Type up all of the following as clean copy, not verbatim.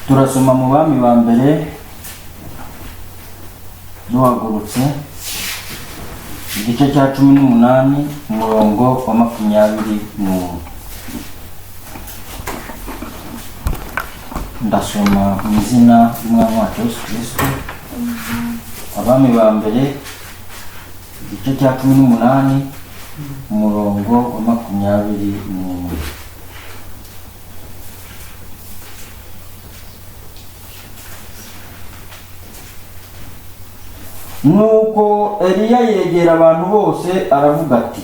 Turasoma mu Bami ba Mbere duhagurutse, igice cya 18, umurongo wa 21. Ndasoma mu izina ry'Umwami wacu Yesu Kirisito. Abami ba Mbere, igice cya 18, umurongo wa 21. Nuko Eliya yegera abantu bose, aravuga ati: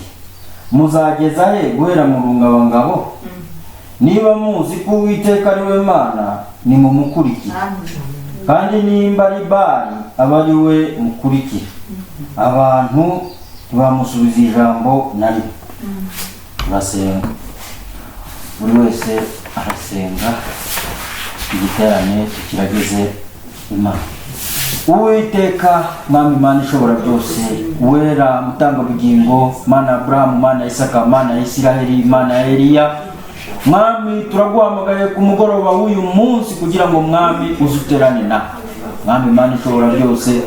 "Muzageza he guhera mu rungabangabo? Niba muzi ko Uwiteka ari we Mana, nimumukurikire, kandi nimba ari Bali, aba ari we mukurikira." Abantu ntibamusubiza ijambo na rimwe. Turasenga, buri wese arasenga, igiterane tukiragize Imana. Uwiteka Mwami, Mana ishobora byose, Wera, Mutangabugingo, Mana ya Aburahamu, Mana ya Isaka, Mana ya Isiraheli, Mana ya Eliya, Mwami, turaguhamagaye ku mugoroba w'uyu munsi kugira ngo, Mwami, uze uterane natwe. Mwami Mana ishobora byose,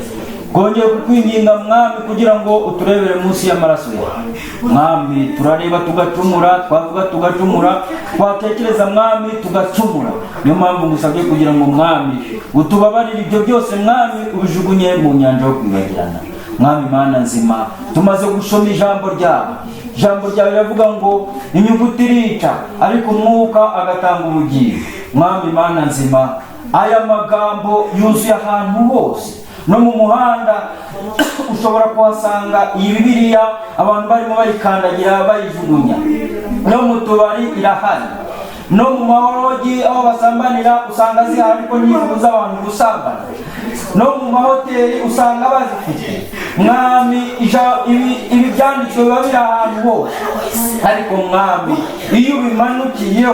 twongeye kukwinginga, Mwami, kugira ngo uturebere munsi y'amaraso yawe. Mwami, turareba tugacumura, twavuga tugacumura, twatekereza, Mwami, tugacumura. Niyo mpamvu ngusabye kugira ngo, Mwami, utubabarire ibyo byose, Mwami, ubijugunye mu nyanja yo kwibagirana. Mwami Mana nzima, tumaze gusoma ijambo ryawe. Ijambo ryawe riravuga ngo inyuguti irica, ariko umwuka agatanga ubugingo. Mwami Mana nzima, aya magambo yuzuye ahantu hose. No mu muhanda ushobora kuhasanga iyi Bibiliya, abantu barimo bayikandagira, bayijugunya. No mu tubari irahari, no mu mahorogi aho basambanira usanga zihari, ariko ntizibuza abantu gusambana. No mu mahoteli usanga bazifite. Mwami, ibi byanditswe biba biri ahantu hose, ariko Mwami, iyo ubimanukiyeho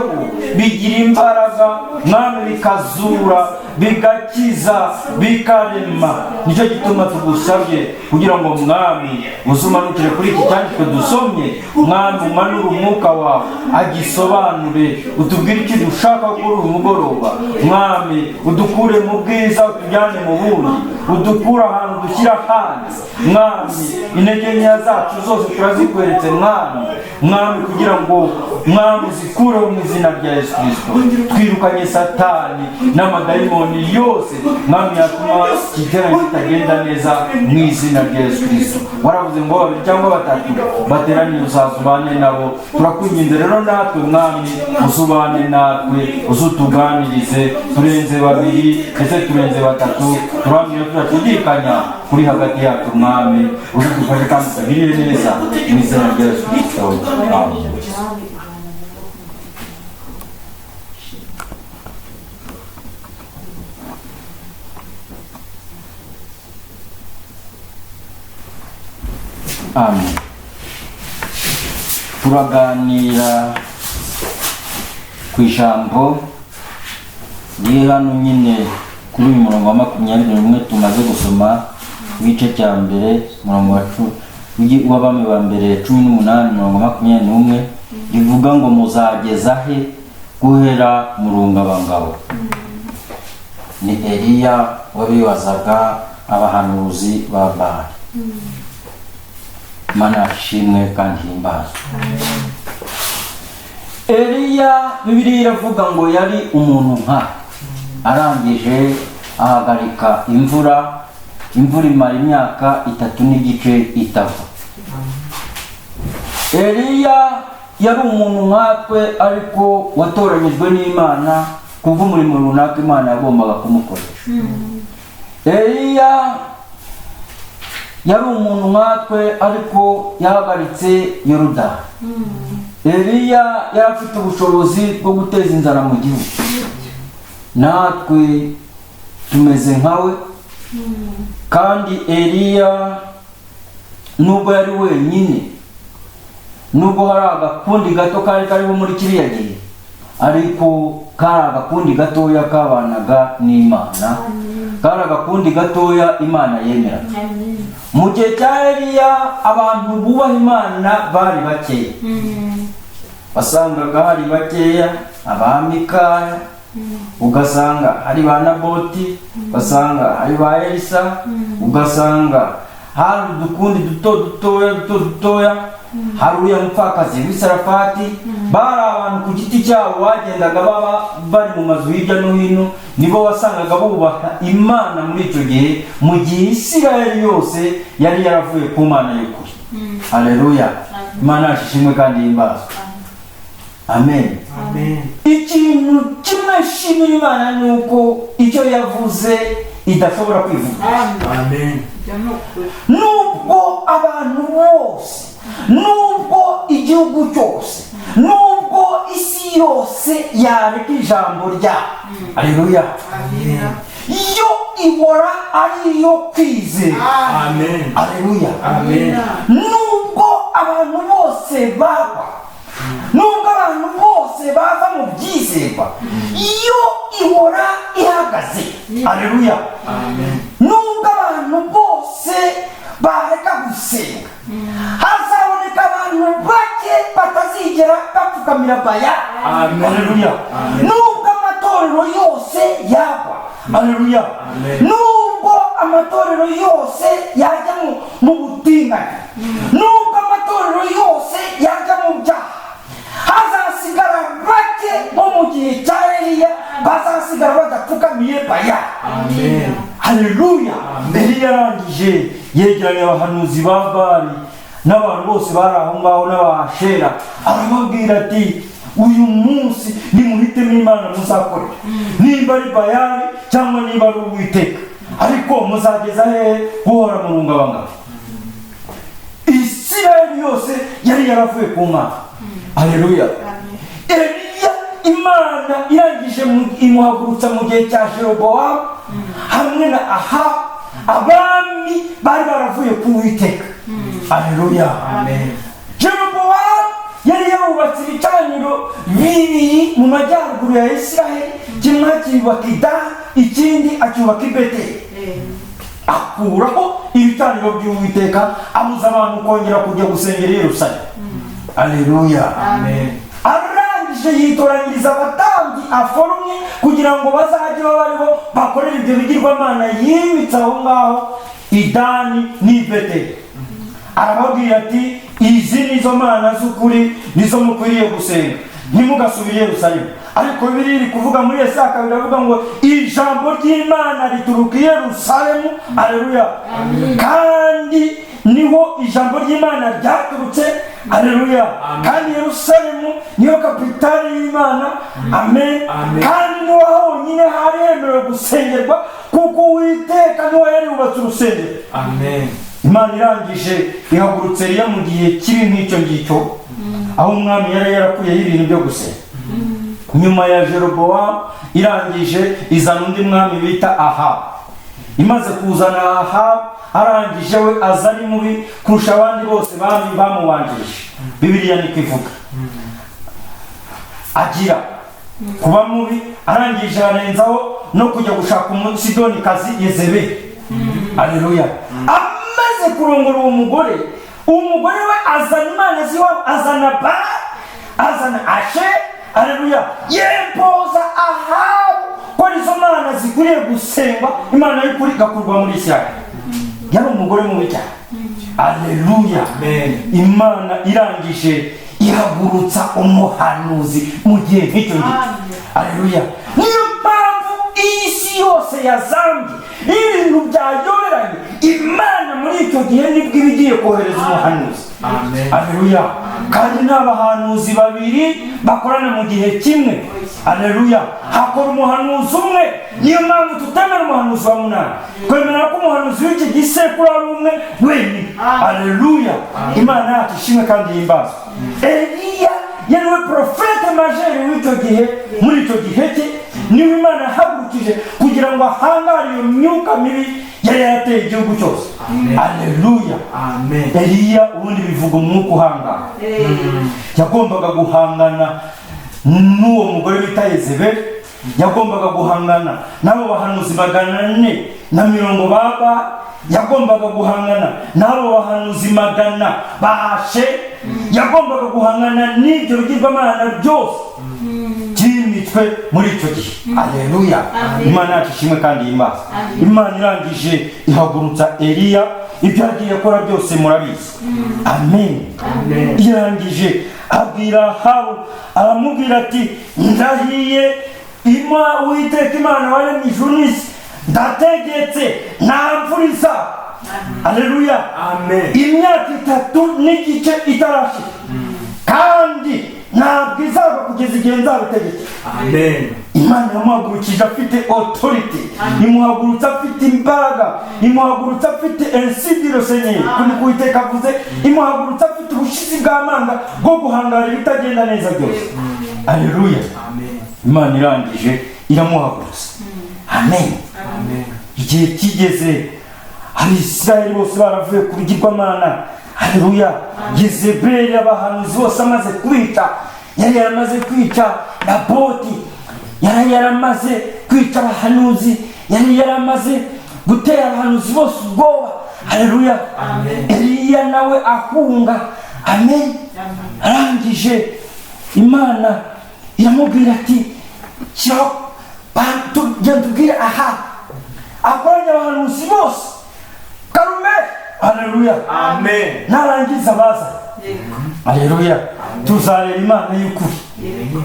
bigira imbaraga, Mwami, bikazura, bigakiza, bikarema. Nicyo gituma tugusabye kugira ngo, Mwami, uzumanukire kuri iki cyanditswe dusomye. Mwami, umanure umwuka wawe agisobanure, utubwire icyo dushaka kuri uyu mugoroba. Mwami, udukure mu bwiza utujyane mu bundi, udukure ahantu dushyira ahandi. Mwami, intege nkeya zacu zose turazikweretse, Mwami. Mwami, kugira ngo, Mwami, uzikureho mu izina rya Yesu Kirisito. Twirukanye Satani n'amadayimoni yose, Mwami, yatuma igiterane kitagenda neza mu izina rya Yesu Kirisito. Waravuze ngo babiri cyangwa batatu bateraniye, uzaza ubane nabo. Turakwinginze rero natwe, Mwami, uzubane natwe, uzutuganirize. Turenze babiri, ndetse turenze batatu, turamye tudashidikanya kuri hagati yacu. Mwami, uzudufashe kandi utugirire neza mu izina rya Yesu Kirisito, amen. Amen. Turaganira ku ijambo riri hano nyine kuri uyu murongo wa 21 tumaze gusoma, w'igice cya mbere, umurongo wa w'Abami ba Mbere 18, umurongo wa 21, rivuga ngo: "Muzageza he guhera mu rungabangabo?" Ni Eliya wabibazaga abahanuzi ba Bali. Mana ashimwe kandi himbazwe. Eliya, Bibiliya iravuga ngo yari umuntu nka, arangije ahagarika imvura, imvura imara imyaka 3 n'igice itava. Eliya yari umuntu nkatwe, ariko watoranyijwe n'Imana kubw'umurimo runaka Imana yagombaga kumukoresha. Eliya yari umuntu nkatwe, ariko yahagaritse Yorudani. Eliya yari afite ubushobozi bwo guteza inzara mu gihugu. Natwe tumeze nkawe. Kandi Eliya, nubwo yari wenyine, nubwo hari agakundi gato kari kariho muri kiriya gihe, ariko kari agakundi gatoya kabanaga n'Imana, kari agakundi gatoya Imana yemeraga. Mu gihe cya Eliya, abantu bubaha Imana bari bakeya. Wasangaga hari bakeya, abamikaya. Ugasanga hari ba Naboti, ugasanga hari ba Elisa, ugasanga hari udukundi duto dutoya duto dutoya, hari uriya mupfakazi w'Isarafati. Bari abantu ku giti cyabo bagendaga baba bari mu mazu hirya no hino, nibo wasangaga bubaha Imana muri icyo gihe, mu gihe Isirayeli yose yari yaravuye ku Mana y'ukuri. Haleluya! Imana yacu ishimwe kandi himbazwe. Amen. Amen. Ikintu kimwe nshimira Imana ni uko icyo yavuze idashobora kwivuga. Amen. Ibyo ni ukuri. Nubwo abantu bose, nubwo igihugu cyose, nubwo isi yose yareka ijambo ryayo, aleluya, Amina. yo ihora ari iyo kwizera. Amen. Aleluya. Amen. Nubwo abantu bose bagwa, nubwo abantu bose bava mu byizerwa, yo ihora ihagaze. Aleluya. Amen. Nubwo abantu bose bareka gusenga, hazaboneka abantu bake batazigera bapfukamira Baya. Amen. Aleluya. Amen. Nubwo amatorero yose yagwa, aleluya, Amen. nubwo amatorero yose yajya mu butinganyi, nubwo amatorero yose yajya mu byaha, hazasigara bake bo mu gihe cya Eliya bazasigara badapfukamiye Baya. Amen. Haleluya! Eliya yarangije yegeranya abahanuzi ba Bali n'abantu bose bari aho ngaho n'abahashera, arababwira ati: "Uyu munsi nimuhitemo Imana muzakorera, nimba ari Bayali cyangwa niba ari Uwiteka. Ariko muzageza hehe guhora mu rungabangabo?" Isirayeli yose yari yaravuye ku Mana. Haleluya! Eliya, Imana irangije imuhagurutsa mu gihe cya Jerobowamu hamwe na Ahabu, abami bari baravuye ku Uwiteka. Aleluya! Amen. Jerobowamu yari yarubatse ibicaniro bibiri mu majyaruguru ya Isiraheli, kimwe akiyubaka i Dani, ikindi acyubaka i Beteli. Akuraho ibicaniro by'Uwiteka, abuza abantu kongera kujya gusengera i Yerusalemu. Aleluya! Amen. Arangije yitoranyiriza abatambyi aforumye kugira ngo bazajye baba aribo bakorera ibyo bigirwamana yimitse aho ngaho i Dani n'i Beteli. Arababwira ati: "Izi nizo mana z'ukuri, nizo mukwiriye gusenga, ntimugasubire i Yerusalemu." Ariko Bibiliya iri kuvuga muri Yesaya 2, iravuga ngo ijambo ry'Imana rituruka i Yerusalemu. Aleluya! Kandi niho ijambo ry'Imana ryaturutse. Aleluya! Kandi Yerusalemu niyo kapitali y'Imana. Amen. Amen. Kandi niho honyine hari hemerewe gusengerwa, kuko Uwiteka niwe yari yubatse urusengero. Amen. Imana irangije ihagurutse Eliya mu gihe kibi nk'icyo ngicyo, aho umwami yari yarakuyeho ibintu byo gusenga nyuma ya Jerobowamu. Irangije izana undi mwami bita Ahabu. Imaze kuzana Ahabu, arangije we aza ari mubi kurusha abandi bose bami bamubanjirije. Bibiliya niko ivuga. Agira kuba mubi, arangije arenzaho no kujya gushaka Umusidonikazi Yezebeli. Aleluya! Amaze kurongora uwo mugore, umugore we azana imana z'iwabo, azana Ba, azana Ashe. Aleluya! Yempoza Ahabu ko arizo mana zikwiriye gusengwa, Imana y'ukuri igakurwa muri Isirayeli. Yari umugore mubi cyane. Aleluya! Amen. Imana irangije ihagurutsa umuhanuzi mu gihe nk'icyo ngicyo. Aleluya! Niyo mpamvu iyi si yose yazambye, ibintu byayoberanye, Imana muri icyo gihe nibwo iba igiye kohereza umuhanuzi. Amen. Aleluya! Kandi ni abahanuzi babiri bakorana mu gihe kimwe. Aleluya! Hakora umuhanuzi umwe. Niyo mpamvu tutemera umuhanuzi wa munani, twemera ko umuhanuzi w'iki gisekuru ari umwe wenyine. Aleluya! Imana yacu ishimwe kandi himbazwe. Eliya yari we prophète majeur w'icyo gihe. Muri icyo gihe cye niwe Imana yahagurukije kugira ngo ahangare iyo myuka mibi yari yarateye igihugu cyose. Aleluya! Amen. Eliya ubundi bivuga umwuka uhangara. Yagombaga guhangana n'uwo mugore bita Yezebeli, yagombaga guhangana n'abo bahanuzi 440 baba, yagombaga guhangana n'abo bahanuzi 100 bahashe, yagombaga guhangana n'ibyo bigirwamana byose byimitswe. twe muri icyo gihe. Aleluya. Amen. Imana yacu ishimwe kandi yimbaza. Amen. Imana irangije ihagurutsa Eliya. Ibyo yagiye akora byose murabizi. Amen. Amen. Irangije abwira Ahabu, aramubwira ati: "Ndahiye ima Uwiteka Imana waremye ijuru n'isi, ndategetse, nta mvura izaba." Aleluya. Amen. Imyaka 3 n'igice itarashira, kandi ntabwo izaba kugeza igihe nzabitegeka. Amen. Imana yamuhagurukije afite autorité, imuhagurutsa afite imbaraga, imuhagurutsa afite ainsi dit le Seigneur, kuri Uwiteka avuze, imuhagurutsa afite ubushizi bw'amanga bwo guhangara ibitagenda neza byose. Aleluya. Amen. Imana irangije iramuhagurutsa. Amen. Amen. Igihe kigeze, Abisirayeli bose baravuye ku bigirwamana. Haleluya. Yezebeli abahanuzi bose amaze kwica, yari yaramaze kwica Naboti, yari yaramaze kwica abahanuzi, yari yaramaze gutera abahanuzi bose ubwoba. Haleluya. Amen. Eliya nawe ahunga. Amen. Arangije Imana iramubwira ati: "Shyiraho, genda ubwire aha akoranya abahanuzi bose Karumeli." Haleluya. Amen. Narangiza baza. Haleluya. Tuzareba Imana y'ukuri,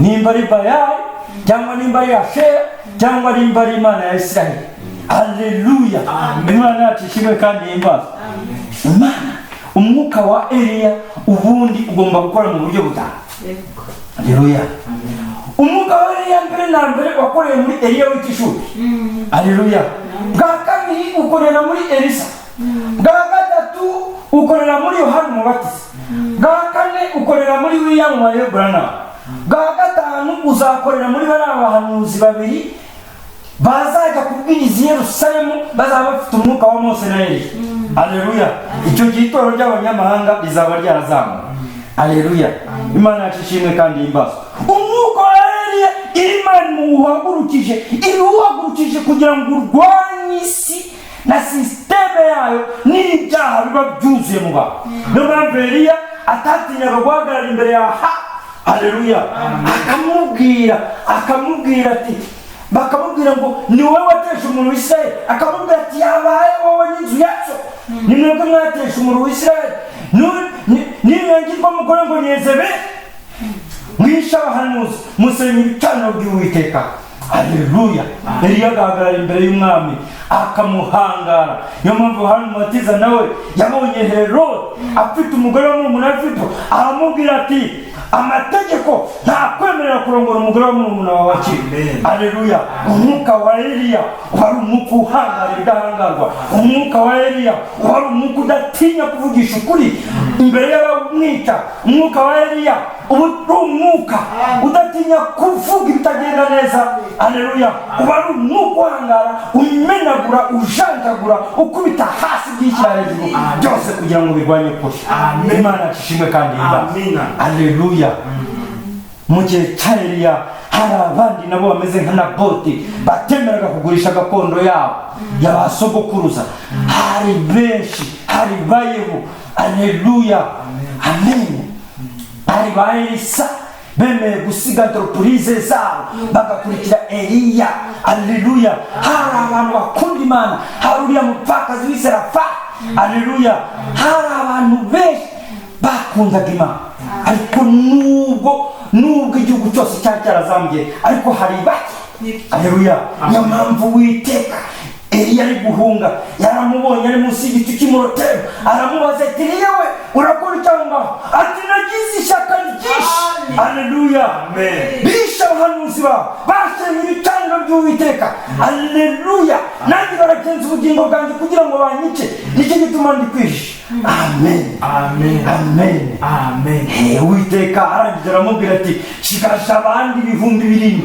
nimba ari Bayali cyangwa nimba ari Ashera cyangwa nimba ari Imana ya Isiraheli. Haleluya. Imana yacu ishimwe kandi yimbaza. Imana, umwuka wa Eliya ubundi ugomba gukora mu buryo butanu. Haleluya. Umwuka wa Eliya mbere na mbere wakoreye muri Eliya w'Itishubi. Haleluya. Bwa kabiri ukorera muri Elisa. Bwa gatatu ukorera muri Yohani Umubatiza. Bwa kane ukorera muri William Mario Branham. Bwa gatanu uzakorera muri bariya bahanuzi babiri bazajya kubwiriza i Yerusalemu, bazaba bafite umwuka wa Mose na Eliya. Aleluya. Icyo gihe itorero ry'abanyamahanga rizaba ryarazamuwe. Aleluya. Imana yacu ishimwe kandi himbazwe. Umwuka wa Eliya Imana iwuhagurukije, iwuhagurukije kugira ngo urwanye isi na système yayo n'ibyaha biba byuzuye mu bantu. Niyo mpamvu Eliya atatinyaga guhagarara imbere ya ha. Aleluya. Akamubwira ati, bakamubwira ngo: "Ni wowe watesha umuntu w'Isirayeli." Akamubwira ati: "Yabaye wowe n'inzu yacu, ni mwebwe mwatesha umuntu w'Isirayeli. Nimwangirwa mukore ngo nyezebe mwishe abahanuzi, musenya ibicaniro by'Uwiteka." Aleluya. Eliya agahagarara imbere y'umwami akamuhangara. Niyo mpamvu Yohana Umubatiza nawe yabonye Herode afite umugore wa murumuna we Filipo, aramubwira ati: "Amategeko ntakwemerera kurongora umugore wa murumuna wawe akiri." Amen. Aleluya. Umwuka wa Eliya wari umwuka uhangara ibidahangarwa. Umwuka wa Eliya wari umwuka udatinya kuvugisha ukuri imbere y'abamwica. Umwuka wa Eliya uba ari umwuka udatinya kuvuga ibitagenda neza. Aleluya. Uba ari umwuka uhangara, umenagura, ujanjagura, ukubita hasi byishyira hejuru byose kugira ngo birwanye ukuri. Amen. Imana yacu ishimwe kandi ihimbaze. Amina. Aleluya. Mu gihe cya Eliya hari abandi nabo bameze nka Naboti, batemeraga kugurisha gakondo yabo ya ba sogokuruza. Hari benshi, hari bayeho. Aleluya, amen. Hari ba Elisa bemeye gusiga entreprise zabo bagakurikira Eliya. Aleluya. Hari abantu bakunda Imana, hari uriya mupfakazi w'Iserafa. Aleluya. Hari abantu benshi bakundaga Imana, ariko nubwo igihugu cyose cyari cyarazambye, ariko hari bake. Aleluya. Niyo mpamvu Witeka Eliya ari guhunga yaramubonye ari munsi y'igiti cy'umurotemu, aramubaza ati: "Eliya we, urakora icyo aho ngaho?" Ati: "Nagize ishyaka ryinshi." Aleluya. Amen. Bishe abahanuzi bawe, bashenye ibicaniro by'Uwiteka. Aleluya. Nanjye baragenza ubugingo bwanjye kugira ngo banyice, nicyo gituma ndi kwihisha. Amen. Amen. Amen. Amen. Uwiteka arangije aramubwira ati: "Shigasha abandi 7000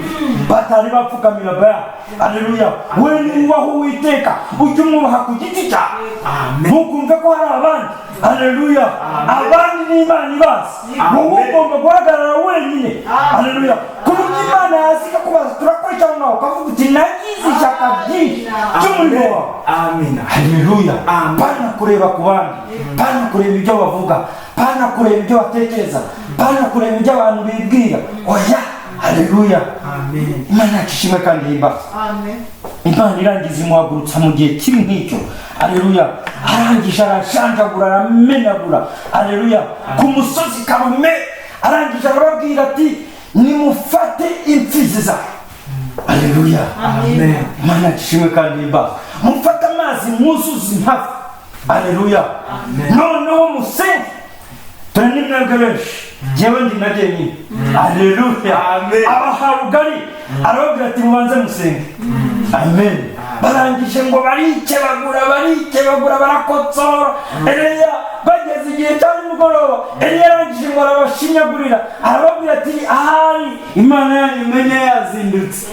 batari bapfukamira Bayali." Aleluya. We nubaha Uwiteka, ujye umwubaha ku giti cyawe. Amen. Ntukumve ko hari abandi. Aleluya. Abandi ni Imana ibazi, wowe ugomba guhagarara wenyine. Aleluya. Ku buryo Imana yaza ikakubaza: "Turakora cyangwa nawe?" Ukavuga uti: "Nagize ishyaka ryinshi ry'umurimo wawe." Amina. Haleluya. Amen. Pana kureba ku bandi, pana kureba ibyo bavuga, pana kureba ibyo batekereza, pana kureba ibyo abantu bibwira. Oya. Haleluya. Amen. Imana yacu ishimwe kandi ihimbaza. Amen. Imana irangiza imuhagurutsa mu gihe kibi nk'icyo. Aleluya. Arangije arashanjagura, aramenagura. Aleluya. Ku musozi Karumeli arangije arababwira ati nimufate imfizi zayo. Aleluya. Amen. Imana yacu ishimwe kandi ihimbaza. Mufate amazi mwuzuze impavu. Aleluya. Noneho musenge, dore ni mwebwe benshi, jyewe ndi na jyenyine. Aleluya. Amen. Abaha rugari, arababwira ati mubanze musenge. Amen. Barangije ngo barikebagura, barikebagura, barakotsora. Eliya bageze igihe cya nimugoroba, Eliya arangije ngo arabashinyagurira, arababwira ati ahari Imana yanyu imenye yazindutse,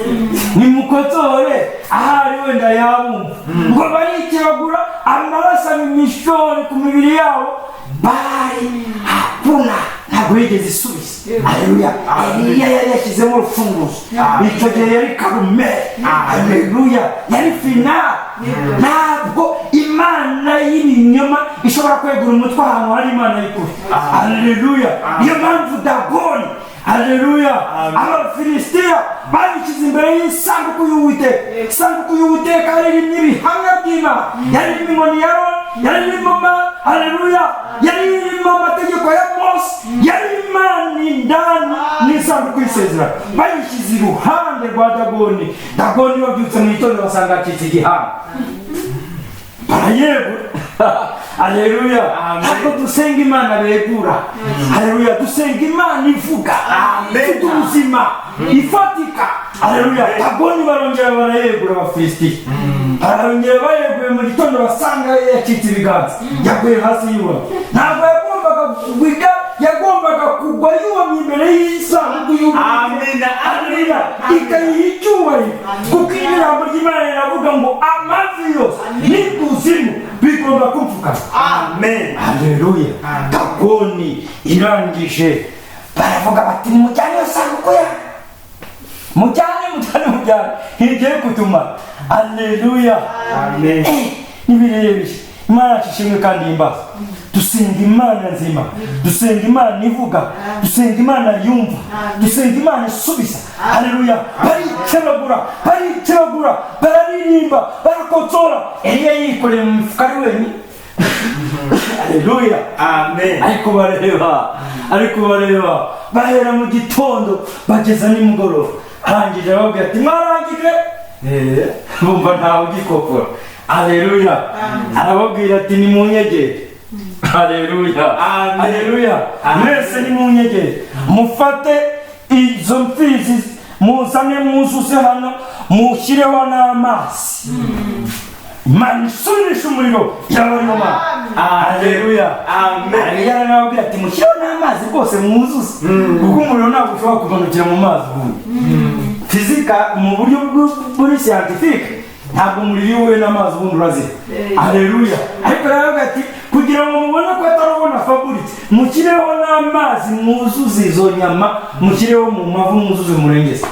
nimukotore, ahari wenda yabumva. Ngo barikebagura, amaraso aba imishori ku mibiri yabo. Bari hakuna, ntabwo yigeze isubiza. Aleluya. Eliya yari yashyizemo urufunguzo icyo gihe, yari Karumeli. Aleluya. Yari final. Ntabwo imana y'ibinyoma ishobora kwegura umutwe ahantu hari Imana y'ukuri. Aleluya. Niyo mpamvu Dagoni, aleluya, Abafilisitiya babishyize imbere y'isanduku y'Uwiteka. Isanduku y'Uwiteka yari irimo ibihamya by'Imana, yari irimo inkoni ya Aroni, yari irimo aleluya, yari irimo amategeko ya Mose, yari Imana indani n'isanduku y'isezerano. Bayishyize iruhande rwa Dagoni. Dagoni babyutse mu gitondo basanga acitse igihanga, barayegura. Aleluya. Ntabwo dusenga Imana begura. Aleluya. Dusenga Imana ivuga, ifite ubuzima, ifatika. Aleluya. Dagoni barongera barayegura. Abafilisitiya barongera bayeguye, mu gitondo basanga yacitse ibiganza, yaguye hasi yubamye. Ntabwo yagombaga kugwa, yagombaga kugwa yubamye imbere y'isanduku y'Uwiteka. Amina. Aleluya. Ikayiha icyubahiro, kuko iyo ijambo ry'Imana riravuga ngo amavi yose n'ikuzimu bigomba kumfukama. Amen. Aleluya. Dagoni irangije baravuga bati nimujyane iyo sanduku ya, mujyane, mujyane, mujyane, ntigiye kutumara. Aleluya. Amen. Ni birebire. Imana yacu ishimwe kandi ihimbaza. Dusenga Imana nzima, dusenga Imana ivuga, dusenga Imana yumva, dusenga Imana isubiza. Aleluya. Barikebagura, barikebagura, bararirimba, barakotsora. Eliya yikoreye mu mifuka ari wenyine. Aleluya. Amen. Ariko bareba, ariko bareba, bahera mu gitondo bageza nimugoroba. Arangije arababwira ati mwarangije? Bumva ntawe ugikokora. Aleluya. Arababwira ati nimunyegere. Aleluya. Amen. Aleluya. Mwese nimunyegere, mufate izo mfizi muzane, mwuzuze hano, mushyireho n'amazi. Imana isubirisha umuriro yaba ariyo Mana. Aleluya. Amen. Aleluya. Arababwira ati mushyireho n'amazi rwose mwuzuze, kuko umuriro ntabwo ushobora kumanukira mu mazi. Ubundi fizika, mu buryo buri scientifique, ntabwo umuriro iyo uhuye n'amazi ubundi urazira. Aleluya. Ariko aravuga ati kugira ngo mubone ko atarabona faburitse, mushyireho n'amazi, mwuzuze izo nyama, mushyireho mu mavu, mwuzuze murengeze.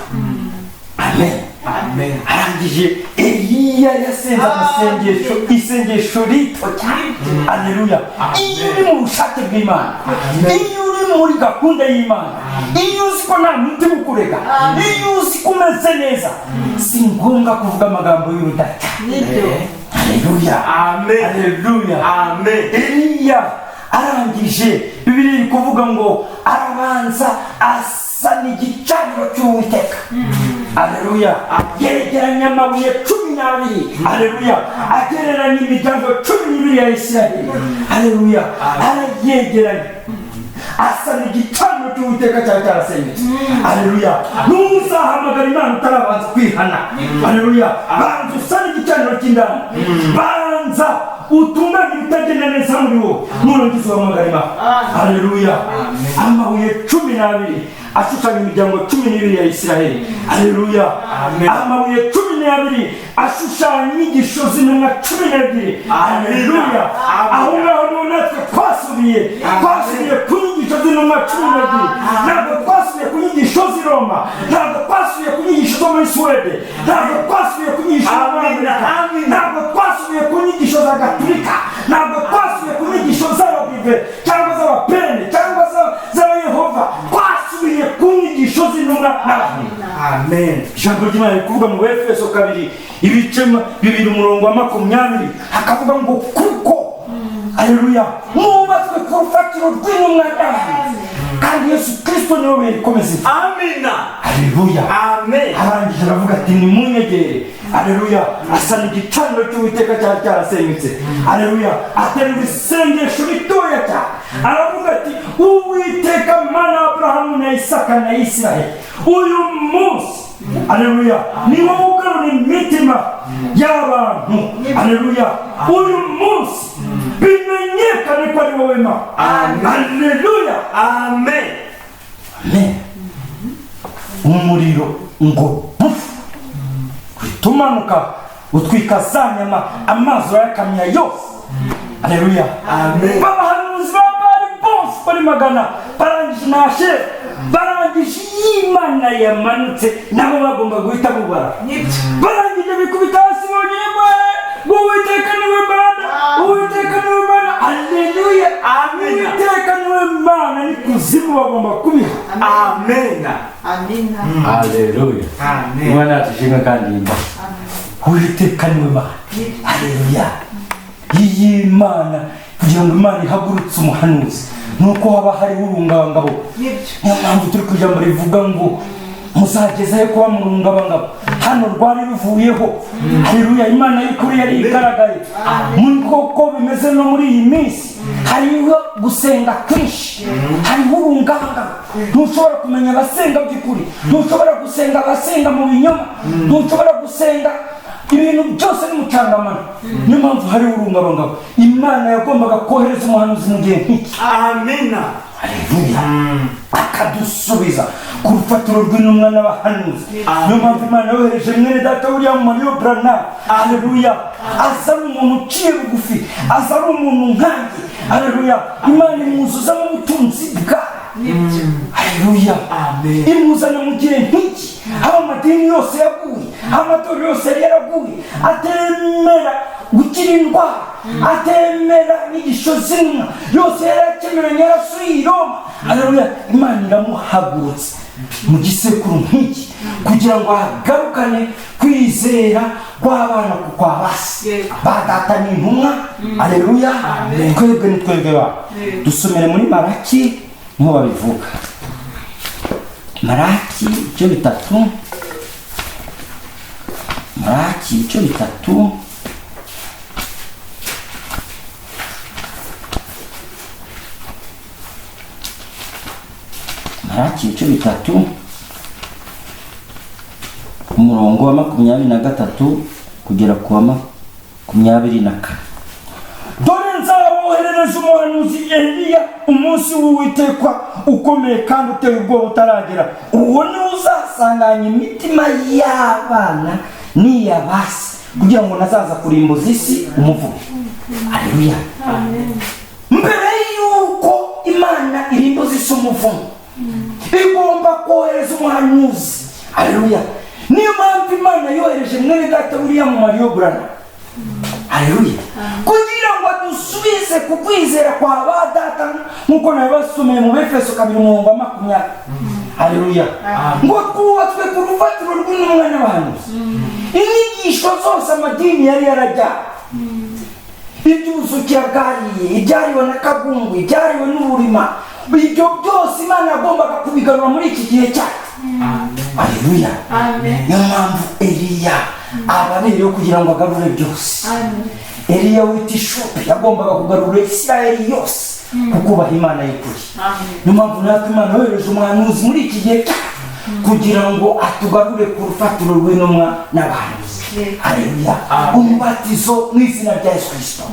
Amen. Amen. Arangije Eliya yasenze amasengesho, isengesho rito cyane. Aleluya. Iyo uri mu bushake bw'Imana, iyo uri muri gahunda y'Imana, iyo uzi ko nta mutima ukurega, iyo uzi ko umeze neza, si ngombwa kuvuga amagambo y'urudaca. Aleluya. Amen. Aleluya. Amen. Eliya arangije, Bibiliya iri kuvuga ngo arabanza asana igicaniro cy'Uwiteka. Aleluya. Yegeranya amabuye 12. Aleluya. Agereranya imiryango 12 ya Isiraheli. Aleluya. Arayegeranya, asana igicaniro cy'Uwiteka cyari cyarasenyutse. Aleluya. Ntuzahamagara Imana utarabanza kwihana. Aleluya. Banza usane igicaniro cy'indani, banza utunganye ibitagenda neza muri wowe, nurangiza uhamagara Imana. Aleluya. Amabuye 12 ashushanya imiryango 12 ya Isiraheli. Aleluya. Amen. Amabuye 12 ashushanya inyigisho z'intumwa 12. Aleluya. Aho ngaho niho natwe twasubiye, twasubiye ku nyigisho z'intumwa 12. Ntabwo twasubiye ku nyigisho z'i Roma, ntabwo twasubiye ku nyigisho zo muri Suwede, ntabwo twasubiye ku nyigisho zo muri Amen. Amerika, Amen. ntabwo twasubiye ku nyigisho za Gatulika, ntabwo twasubiye ku nyigisho z'Abadive cyangwa z'Abapene cyangwa z'Abayehova. Twasubiye ku nyigisho z'intumwa. rw'intumwa n'abahanuzi. Amen. Ijambo ry'Imana riri kuvuga mu Befeso 2 ibice 2 umurongo wa 20, hakavuga ngo kuko, aleluya, mwubatswe ku rufatiro rw'intumwa n'abahanuzi, kandi Yesu Kristo niwe buye rikomeza imfuruka. Amina. Aleluya. Amen. Arangije aravuga ati nimunyegere. Aleluya. Asana igicaniro cy'Uwiteka cyari cyarasenyutse. Aleluya. Aterura isengesho ritoya cyane, aravuga ati Uwiteka Mana ya Aburahamu na Isaka na Isiraheli, uyu munsi, aleluya, ni wowe ugarura imitima y'abantu. Aleluya. Uyu munsi bimenyekane ko ari wowe Mana. Aleluya. Amen. Amen. Umuriro ngo bufu, uhita umanuka utwika za nyama, amazi urayakamya yose. Aleluya. Amen. Abahanuzi ba Bali bose bari 100 barangije nashe, barangije y'Imana yamanutse, nabo bagomba guhita bubara. Barangije bikubita hasi bonyine, ngo Uwiteka niwe Mana, Uwiteka niwe Mana. Aleluya. Amen. Uwiteka niwe Mana, ni kuzimu bagomba kubiha. Amen. Amina. Aleluya. Amen. Imana yacu ishimwe kandi yimbaze. Uwiteka niwe Mana. Aleluya. Iyi Mana, kugira ngo Imana ihagurutse umuhanuzi, nuko haba hariho urungabangabo. Niyo mpamvu turi ku ijambo rivuga ngo muzagezayo kuba mu rungabangabo. Hano rwari ruvuyeho. Aleluya. Imana y'ukuri yari igaragaye. Muri koko bimeze no muri iyi minsi, hariho gusenga kwinshi, hariho urungabangabo. Ntushobora kumenya abasenga by'ukuri, ntushobora gusenga abasenga mu binyoma, ntushobora gusenga ibintu byose n'umucangamano. Niyo mpamvu hariho urungabangabo. Imana yagombaga kohereza umuhanuzi mu gihe nk'iki. Amina. Aleluya. Akadusubiza ku rufatiro rw'intumwa n'abahanuzi. Niyo mpamvu Imana yohereje mwene data William Mario Branham. Aleluya. Aza ari umuntu uciye bugufi, aza ari umuntu nkanjye. Aleluya. Imana imwuzuzamo ubutunzi bwayo. Aleluya. Amen. Imuzana mu gihe nk'iki, aho amadini yose yaguye, aho amatorero yose yari yaraguye, atemera gukira indwara, atemera inyigisho z'intumwa, yose yari yakemeranye, yarasuye i Roma. Aleluya. Imana iramuhagurutse mu gisekuru nk'iki kugira ngo agarukane kwizera kw'abana kwa basi ba data ni intumwa. Aleluya. Twebwe ni twebwe ba dusomere muri Maraki, niho babivuga. Maraki ibice 3, Maraki ibice 3, Maraki ibice 3, umurongo wa 23 kugera ku wa 24. Dore nzaboherereza umuhanuzi Eliya umunsi w'Uwiteka ukomeye kandi uteye ubwoba utaragera. Uwo ni uzasanganya imitima y'abana n'iy'abasi, kugira ngo nazaza kurimbuza isi umuvumo. Aleluya. Mbere y'uko Imana irimbuza isi umuvumo, igomba kohereza umuhanuzi. Aleluya. Niyo mpamvu Imana yohereje mwene data William Mario Branham. Aleluya. Kugira ngo adusubize ku kwizera kwa ba data, nk'uko nabibasomeye mu Befeso 2 umurongo wa 20. Aleluya. Ngo twubatswe ku rufatiro rw'intumwa n'abahanuzi. Inyigisho zose amadini yari yarajyanye, iby'ubusukira bwariye, ibyariwe na Kagungu, ibyariwe n'uburima, ibyo byose Imana yagombaga kubigarura muri iki gihe cyacu. Aleluya. Niyo mpamvu Eliya ababereyeho kugira ngo agarure byose. Eliya w'itishupi yagombaga kugarura Isirayeli yose kukubaha Imana y'ukuri. Niyo mpamvu natwe Imana yohereje umuhanuzi muri iki gihe cyacu kugira ngo atugarure ku rufatiro rw'intumwa n'abahanuzi. Aleluya. Umubatizo mu izina rya Yesu Kristo.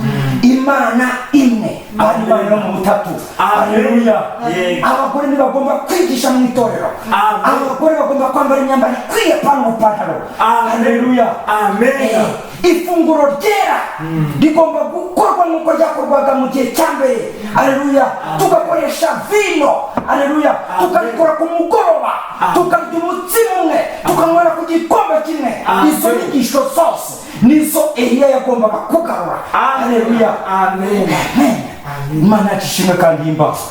Imana imwe, kandi Imana yo mu butatu. Aleluya. Abagore ntibagomba kwigisha mu itorero. Abagore bagomba kwambara imyambaro ikwiye, pantaro. Aleluya. Amen. Ifunguro ryera rigomba gukorwa nk'uko ryakorwaga mu gihe cya mbere. Aleluya. Tugakoresha vino. Aleluya. Tukabikora ku mugoroba, tukarya umutsima umwe, tukanywera ku gikombe kimwe. Izo nyigisho zose nizo Eliya yagombaga kugarura. Aleluya. Amen. Imana yacu ishimwe kandi yimbaze.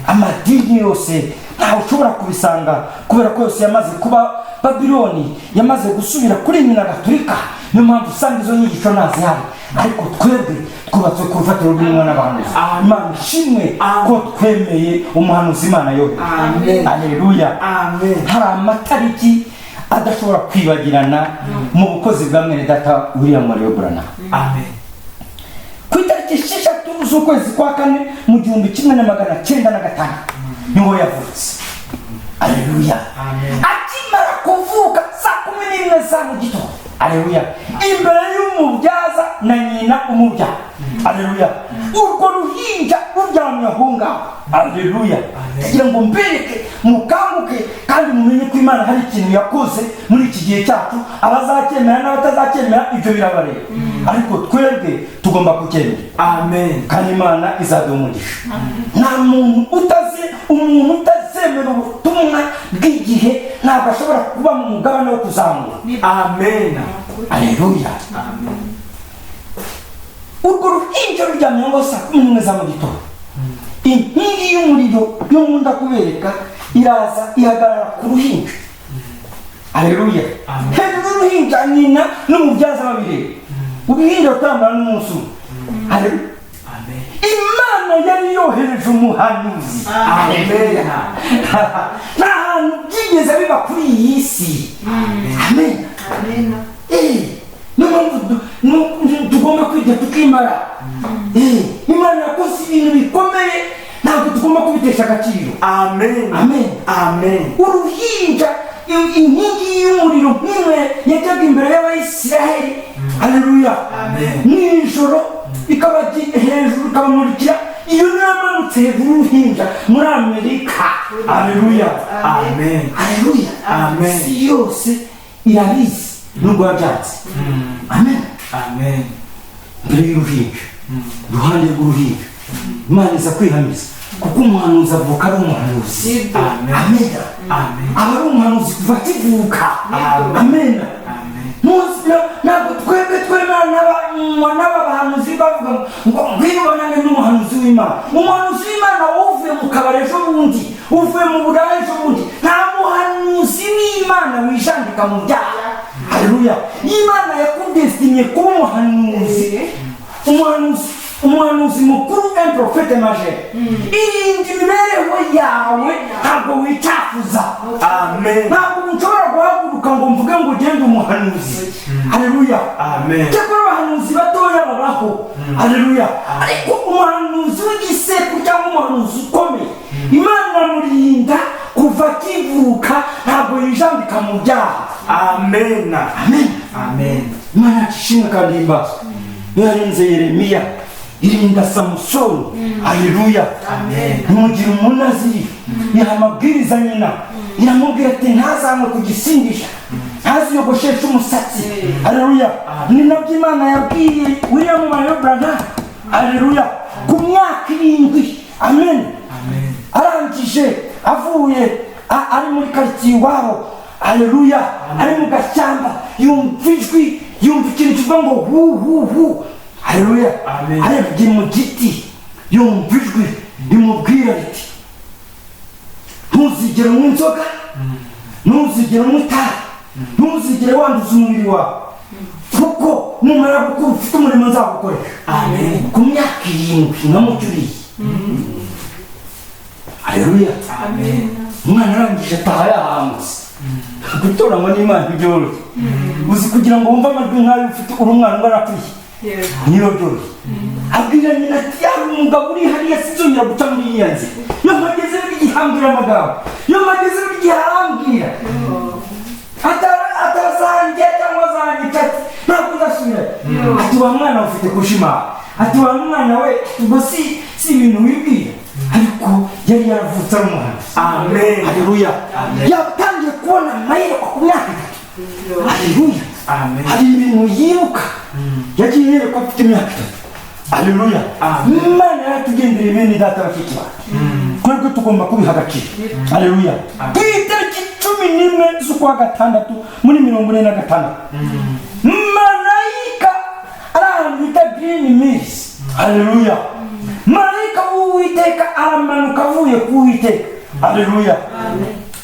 Amadini yose Ntawe ushobora kubisanga, kubera ko yose yamaze kuba Babiloni, yamaze gusubira kuri nyina Gatolika. Niyo mpamvu usanga izo nyigisho ntazihari, ariko twebwe twubatswe ku rufatiro rw'intumwa n'abahanuzi. Amen. Imana ishimwe Amen. ko twemeye umuhanuzi Imana yohereje. Amen. Aleluya. Amen. Hari amatariki adashobora kwibagirana mu bukozi bwa mwene data William Mario Branham. Amen. Ku itariki 6 z'ukwezi kwa kane mu 1905 niho yavutse. Aleluya. Amen. Akimara kuvuka saa 11 za mu gitondo, aleluya, imbere y'umubyaza na nyina umubyara, aleluya, urwo ruhinja ruryamye aho ngaho, aleluya, kugira ngo mbereke, mukanguke kandi mumenye ko Imana hari ikintu yakoze muri iki gihe cyacu. Abazacyemera n'abatazacyemera, ibyo birabareba, ariko twebwe tugomba kucyemera. Amen. Kandi Imana izaduha umugisha. Nta muntu utazi, umuntu utazemera ubutumwa bw'igihe ntabwo ashobora kuba mu mugabane wo kuzamura. Amen. Aleluya. Amen. Urwo ruhinja ruryamye ngo saa 11 za mu gitondo, inkingi y'umuriro yo nkunda kubereka iraza ihagarara ku ruhinja. Aleluya. Amen. Hejuru y'uruhinja, nyina n'umubyaza babireba, uruhinja rutambara n'umunsi umwe. Aleluya. Amen. Imana yari yohereje umuhanuzi. Amen. Nta hantu byigeze biba kuri iyi si. Amen. Niyo mpamvu tugomba kwiga tukimara. Imana yakoze ibintu bikomeye, ntabwo tugomba kubitesha agaciro. Amen. Amen. Amen. Uruhinja, inkingi y'umuriro nk'imwe yajyaga imbere y'Abayisiraheli, aleluya, Amen. nijoro ikabajya hejuru ikabamurikira, iyo niyo yamanutse hejuru y'uruhinja muri Amerika. Aleluya. Amen. Aleluya. Amen. Isi yose irabizi nubwo wabyatse. Amen. Amen. Mbere y'uruhinja, iruhande rw'uruhinja, Imana iza kwihamiza, kuko umuhanuzi avuka ari umuhanuzi. Amen. Amen. Amen. Aba ari umuhanuzi kuva akivuka. Amen. Amen. Amen. Ntabwo twebwe twemera n'aba bahanuzi bavuga ngo ngwino ubonane n'umuhanuzi w'Imana. Umuhanuzi w'Imana wowe uvuye mu kabari ejo bundi, uvuye mu buraya ejo bundi. Nta muhanuzi w'Imana wijandika mu byaha. Haleluya. Imana yakudesitinye kuba umuhanuzi, umuhanuzi, umuhanuzi mukuru, un prophète majeur. Irinda imibereho yawe, ntabwo wicafuza. Amen. Ntabwo nshobora guhaguruka ngo mvuge ngo ugende umuhanuzi. Haleluya. Amen. Cyakora abahanuzi batoya babaho, haleluya, ariko umuhanuzi w'igisekuru cyangwa umuhanuzi ukomeye, Imana iramurinda kuva akivuka, ntabwo yijandika mu byaha. Amen. Amen. Amen. Imana yacu ishimwe kandi himbazwe. Niyo yarinze Yeremiya, irinda Samusoni, haleluya. Amen. Imugira umunaziri, iha amabwiriza nyina, iramubwira ati ntazanywe ku gisindisha, ntaziyogosheshe umusatsi. Haleluya. Ni nabyo Imana yabwiye William Mario Branham, haleluya, ku myaka 7. Amen. Amen. Arangije avuye ari muri karitsiye iwabo, haleluya, ari mu gashyamba, yumva ijwi, yumva ikintu kivuga ngo hu hu hu. Haleluya. Amen. Arebye mu giti, yumva ijwi rimubwira riti: "Ntuzigere unywa inzoga, ntuzigere unywa itabi, ntuzigere wanduza umubiri wawe, kuko numara gukura ufite umurimo nzagukoresha." Amen. Ku myaka 7 nkamucyuriye. Haleluya. Amen. Umwana arangije ataha yahambutse. Gutoranywa n'Imana ntibyoroshye. Uzi kugira ngo wumve amajwi nk'ayo ufite, uri umwana ungana kuriya, niyo byoroshye. Abwira nyina ati: "Yaba umugabo uri hariya, sinzongera guca muri iriya nzira. Iyo mpageze buri gihe ambwira amagambo, iyo mpageze buri gihe arambwira atazanjye cyangwa azanyica." Ati: "Ntabwo nzasubira." Ati: "Wa mwana we, ufite kushima." Ati: "Wa mwana we, ubwo si ibintu wibwira." Ariko yari yaravutse ari umuhanuzi. Amen. Haleluya. Amen. Yatangiye kubona amayerekwa ku myaka 3. Haleluya. Amen. Hari ibintu yibuka yagiye yerekwa afite imyaka 3. Haleluya. Amen. Imana yaratugendereye, bene data, bashiki bacu, twebwe tugomba kubiha agaciro. Haleluya. Ku itariki 11 z'ukwa gatandatu muri 46, marayika ari ahantu bita Green Mills, haleluya, marayika w'Uwiteka aramanuka avuye ku Uwiteka. Aleluya.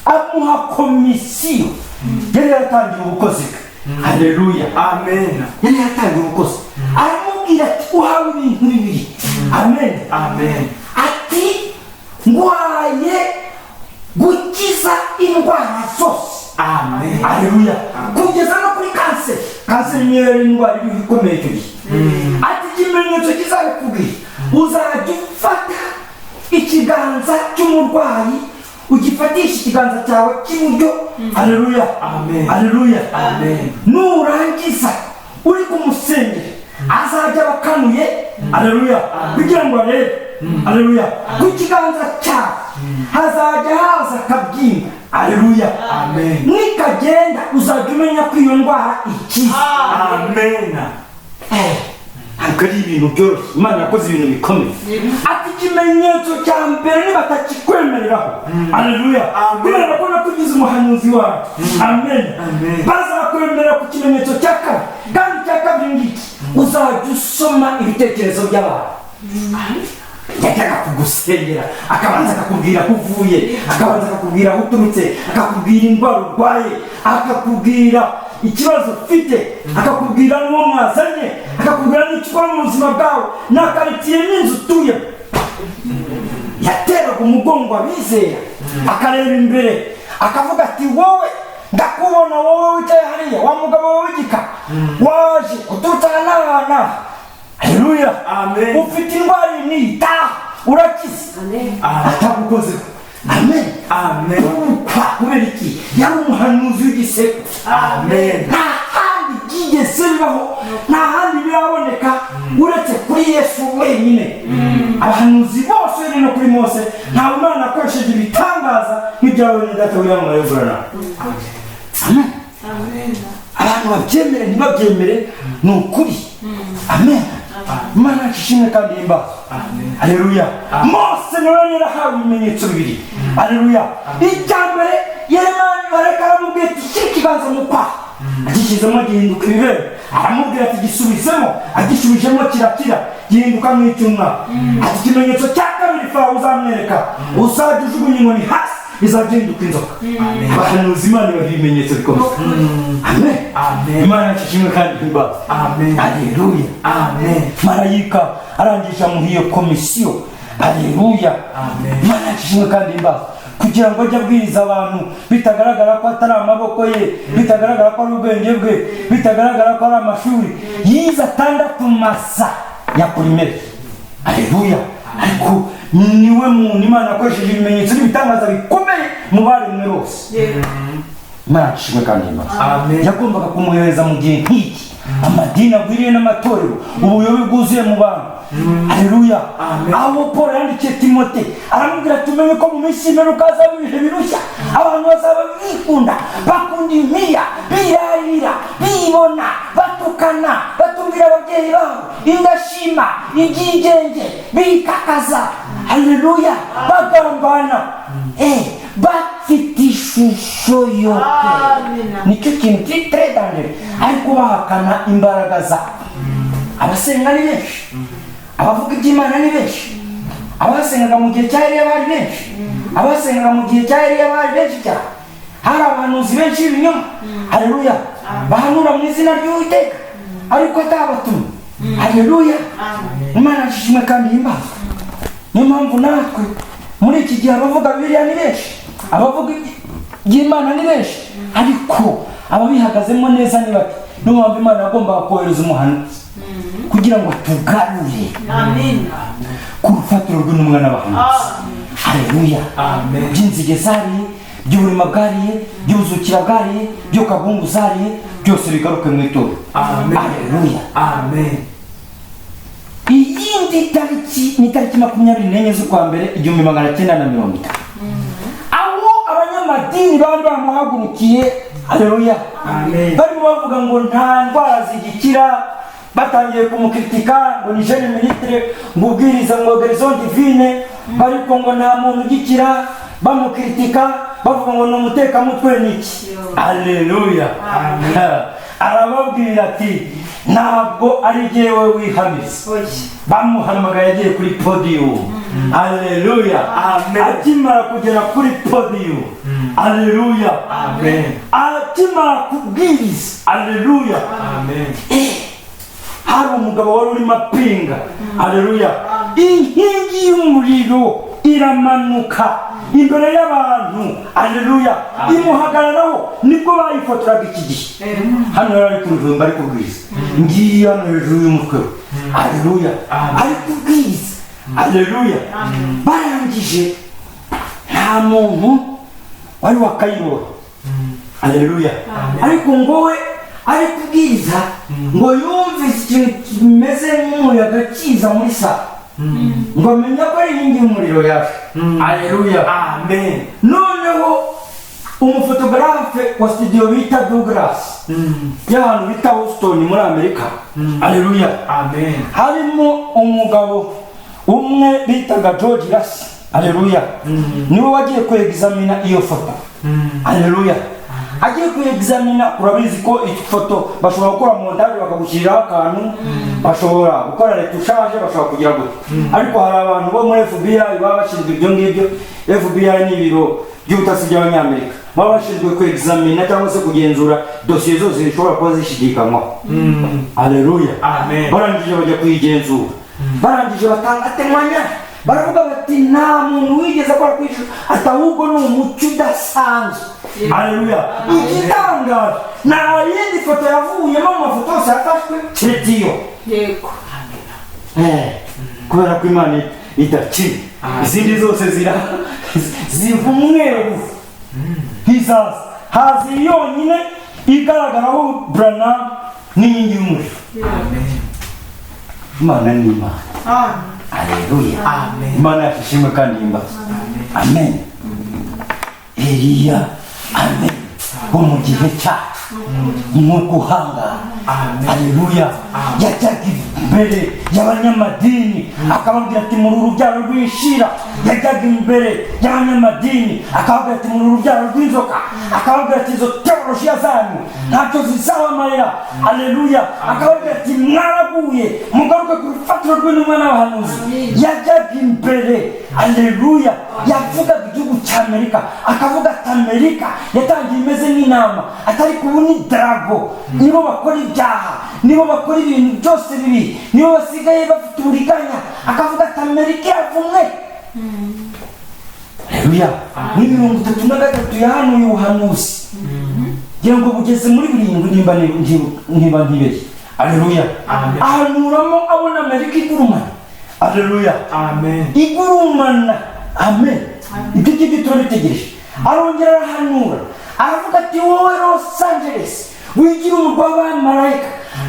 Amuha komisiyo. Yari yaratangiye ubukozi bwe. Aleluya. Amen. Yari yaratangiye ubukozi, aramubwira ati: "Uhawe ibintu bibiri." Amen. Amen. Ati: "Ngwaye gukiza indwara zose." Amen. Aleluya. Kugeza no kuri kanseri. Kanseri niyo yari indwara iriho ikomeye icyo gihe. Ati: "Ikimenyetso kizabikubwira, uzajya ufata ikiganza cy'umurwayi, ugifatisha ikiganza cyawe cy'iburyo." Aleluya. Amen. Aleluya. Amen. Nurangiza, uri kumusengera, azajya abakanuye, aleluya, kugira ngo arebe, aleluya, ku kiganza cyawe hazajya haza akabyimba. Aleluya. Amen. Nikagenda, uzajya umenya ko iyo ndwara ikize. Amen. Ntabwo ari ibintu byoroshye. Imana yakoze ibintu bikomeye. Ati: "Ikimenyetso cya mbere nibatakikwemereraho," aleluya, Amen. "kubera ko nakugize umuhanuzi wawe," amen, Amen. "bazakwemerera ku kimenyetso cya kabiri. Kandi icya kabiri ngiki: uzajya usoma ibitekerezo by'abantu." Yajyaga kugusengera, akabanza akakubwira aho uvuye, akabanza akakubwira aho uturutse, akakubwira indwara urwaye, akakubwira ikibazo ufite, akakubwira n'uwo mwazanye, akakubwira n'icyo ukora mu buzima bwawe na karitsiye n'inzu utuyemo. Yateraga umugongo abizera, akareba imbere, akavuga ati: "Wowe ndakubona, wowe wicaye hariya, wa mugabo wowe w'igikara, waje uturutse aha n'aha n'aha." Haleluya. Amen. "Ufite indwara iyi n'iyi, taha urakize." Amen. Atagukozeho. Amen. Amen. Kwa kubera iki? Yari umuhanuzi w'igisekuru. Amen. Nta handi byigeze bibaho, nta handi biraboneka uretse kuri Yesu wenyine. Abahanuzi bose, uhereye no kuri Mose, nta Imana yakoresheje ibitangaza nk'ibya bene data William Branham. Amen. Abantu babyemere ntibabyemere, ni ukuri. Amen. Imana yacu ishimwe kandi ihimbaza. Aleluya. Mose nawe yari yarahawe ibimenyetso bibiri. Aleluya. Icya mbere, Yeremiya bareka aramubwira ati: "Shyira ikiganza mu kwaha." Agishyizemo gihinduka ibibembe. Aramubwira ati: "Gisubizemo." Agisubijemo kirakira, gihinduka nk'icyumwana. Ati: "Ikimenyetso cya kabiri Farawo uzamwereka, uzajya ujugunya inkoni hasi, izajya ihinduka inzoka." Abahanuzi Imana ibaha ibimenyetso bikomeye. Amen. Amen. Imana yacu ishimwe kandi ihimbaza. Amen. Aleluya. Amen. Marayika arangije amuha iyo komisiyo. Aleluya. Amen. Imana yacu ishimwe kandi ihimbaza, kugira ngo ajye abwiriza abantu bitagaragara ko atari amaboko ye, bitagaragara ko ari ubwenge bwe, bitagaragara ko ari amashuri yize atandatu masa ya primaire. Aleluya. Ariko niwe muntu Imana yakoresheje ibimenyetso n'ibitangaza bikomeye mu baremwe bose. Imana ishimwe kandi ihimbaza. Amen. Yagombaga kumwohereza mu gihe nk'iki, amadini agwiriye n'amatorero, ubuyobe bwuzuye mu bantu. Aleluya. Amen. Aho Paul yandikiye Timote, aramubwira ati: "Umenye ko mu minsi y'imperuka hazaba ibihe birushya, abantu bazaba bikunda, bakunda impiya, birarira, bibona, batukana, batumvira ababyeyi babo, indashima, ibyigenge, bikakaza," haleluya, "bagambana, bafite ishusho yo Amina. Nicyo kintu kiri très dangereux, ariko bahakana imbaraga zabo." Abasenga ni benshi, abavuga iby'Imana ni benshi. Abasengaga mu gihe cya Eliya bari benshi, abasengaga mu gihe cya Eliya bari benshi cyane. Hari abahanuzi benshi b'ibinyoma, haleluya, bahanura mu izina ry'Uwiteka ariko atabatumye. Haleluya. Imana ishimwe kandi himbazwe. Niyo mpamvu natwe muri iki gihe abavuga Bibiliya ni benshi, abavuga iby'Imana ni benshi, ariko ababihagazemo neza ni bake. Niyo mpamvu Imana yagombaga kohereza umuhanuzi kugira ngo atugarure Amina. ku rufatiro rw'intumwa n'abahanuzi. Haleluya. Amen. By'inzige zariye, by'uburima bwariye, by'ubuzukira bwariye, byo kabungu zariye, byose bigaruke mu itorero. Amen. Haleluya. Amen. Iyindi tariki ni tariki 24 z'ukwa mbere 1950, aho abanyamadini bari bamuhagurukiye. Haleluya. Amen. Barimo bavuga ngo nta ndwara zigikira, batangiye kumukritika ngo ni jeune ministre, ngo ubwiriza ngo guérison divine, ariko ngo nta muntu ugikira. Bamukritika bavuga ngo ni umutekamutwe niki. Aleluya. Arababwira ati: "Ntabwo ari jyewe wihamiza." Oya. Bamuhamagaye agiye kuri podium. Aleluya. Amen. Akimara kugera kuri podium, aleluya, Amen. akimara kubwiriza, aleluya, Amen. Hari umugabo wari urimo apinga, aleluya, inkingi y'umuriro iramanuka imbere y'abantu, aleluya, imuhagararaho. Nibwo bayifotoraga iki gihe. Hano yari ari ku rujumba ari kubwiriza, ngiyi hano hejuru y'umutwe we, aleluya, ari kubwiriza, aleluya. Barangije, nta muntu wari wakayibona, aleluya, ariko ngo we ari kubwiriza, ngo yumvise ikintu kimeze nk'umuyaga kiza muri salle, ngo amenya ko ari inkingi y'umuriro yaje, aleluya. Amen. Noneho umufotogarafe wa studio bita Douglas, y'ahantu bita Houston muri Amerika, aleluya, Amen. harimo umugabo umwe bitaga George Lacy, aleluya, niwe wagiye kwegizamina iyo foto, aleluya. Agiye kuyegizamina, urabizi ko ifoto bashobora gukora montage, bakagushyiriraho akantu, bashobora gukora retouchage, bashobora kugira gutya, ariko hari abantu bo muri FBI baba bashinzwe ibyo ngibyo. FBI ni ibiro by'ubutasi by'Abanyamerika, baba bashinzwe kwegizamina cyangwa se kugenzura dosiye zose zishobora kuba zishidikanywaho, aleluya. Amen. Barangije bajya kuyigenzura, barangije batanga témoignage, baravuga bati: "Nta muntu wigeze akora ku ishusho," ati: "Ahubwo ni umucyo udasanzwe." Aleluya. Igitangaje, nta yindi foto yavuyemo mu mafoto yose yafashwe keretse iyo. Kubera ko Imana idakina, izindi zose zira ziva umweru, ntizaza, haza iyi yonyine igaragaraho Branham n'inkingi y'umuriro. Amen. Imana ni Imana. Amen. Aleluya. Amen. Imana yacu ishimwe kandi himbazwe. Amen. Eliya, amen, wo mu gihe cyacu, nk'uko uhangara, Amen. aleluya, yajyaga imbere y'abanyamadini akababwira ati: "Muri urubyaro rw'inshira." Yajyaga imbere y'abanyamadini akababwira ati: "Muri urubyaro rw'inzoka." Akababwira ati: "Izo teolojiya zanyu ntacyo zizabamarira." Aleluya. Akababwira ati: "Mwaraguye, mugaruke ku rufatiro rw'intumwa n'abahanuzi." Yajyaga imbere, aleluya, yavugaga igihugu cya Amerika, akavuga ati: "Amerika yatangiye imeze nk'intama," atari ubu ni dragon, nibo bakora ibyaha, nibo bakora ibintu byose bibi, nibo basigaye bafite uburiganya. Akavuga ati: "Amerika iravumwe." Aleluya. Muri 33 yahanuye ubuhanuzi, ngira ngo bugeze muri 7 nimba ntibeshye, aleluya. Amen. Ahanuramo abona Amerika igurumana, aleluya, Amen. igurumana. Amen. Ibyo ngibyo turabitegereje. Arongera arahanura, aravuga ati: "Wowe Los Angeles wigira umurwa w'abamarayika,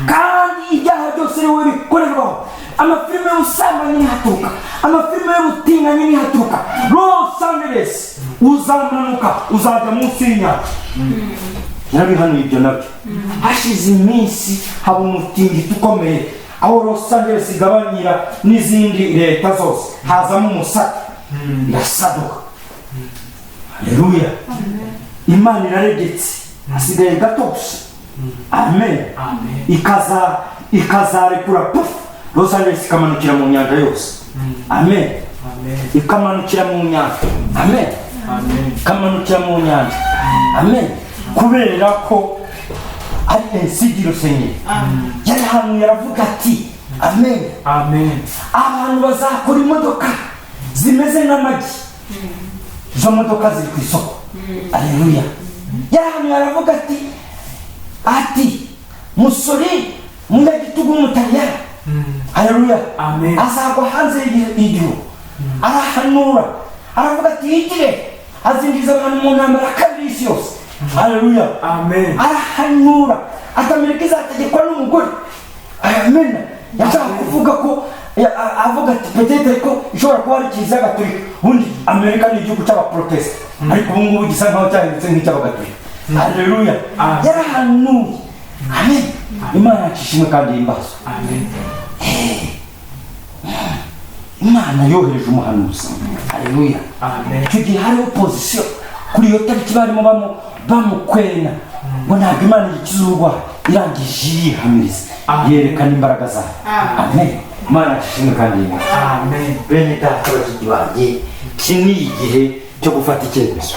kandi ibyaha byose ari wowe bikorerwaho, amafilime y'ubusambanyi nihaturuka, amafilime y'ubutinganyi nihaturuka, Los Angeles uzamanuka, uzajya munsi y'inyanja." Yarabihanuye ibyo nabyo. Hashize iminsi haba umutingito ukomeye aho Los Angeles igabanyira n'izindi leta zose, hazamo umusaka, irasaduka. Haleluya. Imana iraregetse, hasigaye gato gusa, amen. Amen. Ikazarekura pufu, Los Angeles ikamanukira mu nyanja yose, amen. Amen. Ikamanukira mu nyanja, amen. Amen. Ikamanukira mu nyanja, amen, kubera ko ari ainsi dit le Seigneur. Yarahanuye, aravuga ati, amen, Amen. abantu bazakora imodoka zimeze nk'amagi. Izo modoka ziri ku isoko, aleluya. Yarahanuye, aravuga ati Mussolini, umunyagitugu w'Umutaliyani, aleluya, Amen. azagwa hanze y'igihugu. Arahanura, aravuga ati: "Hitler azinjiza abantu mu ntambara ya kabiri y'isi yose." Aleluya. Amen. Arahanura ati: "Amerika izategekwa n'umugore." Amen. Yashaka kuvuga ko avuga ati peut-être ko ishobora kuba ari Kiliziya Gatolika. Ubundi Amerika ni igihugu cy'Abaprotesta, ariko ubu ngubu gisa nkaho cyahindutse nk'icy'Abagatolika. Aleluya. Amen. Yarahanuye. Amen. Imana yacu ishimwe kandi himbazwe. Amen. Imana yohereje umuhanuzi, aleluya. Amen. Icyo gihe hariho opposition kuri iyo tariki, barimo bamukwena ngo ntabwo Imana igikiza uburwayi. Irangije yihamiriza, Amen. yerekana imbaraga zayo. Amen. Imana ishimwe kandi yimwe. Amen. Bene data, bashiki banjye, iki ni igihe cyo gufata icyemezo.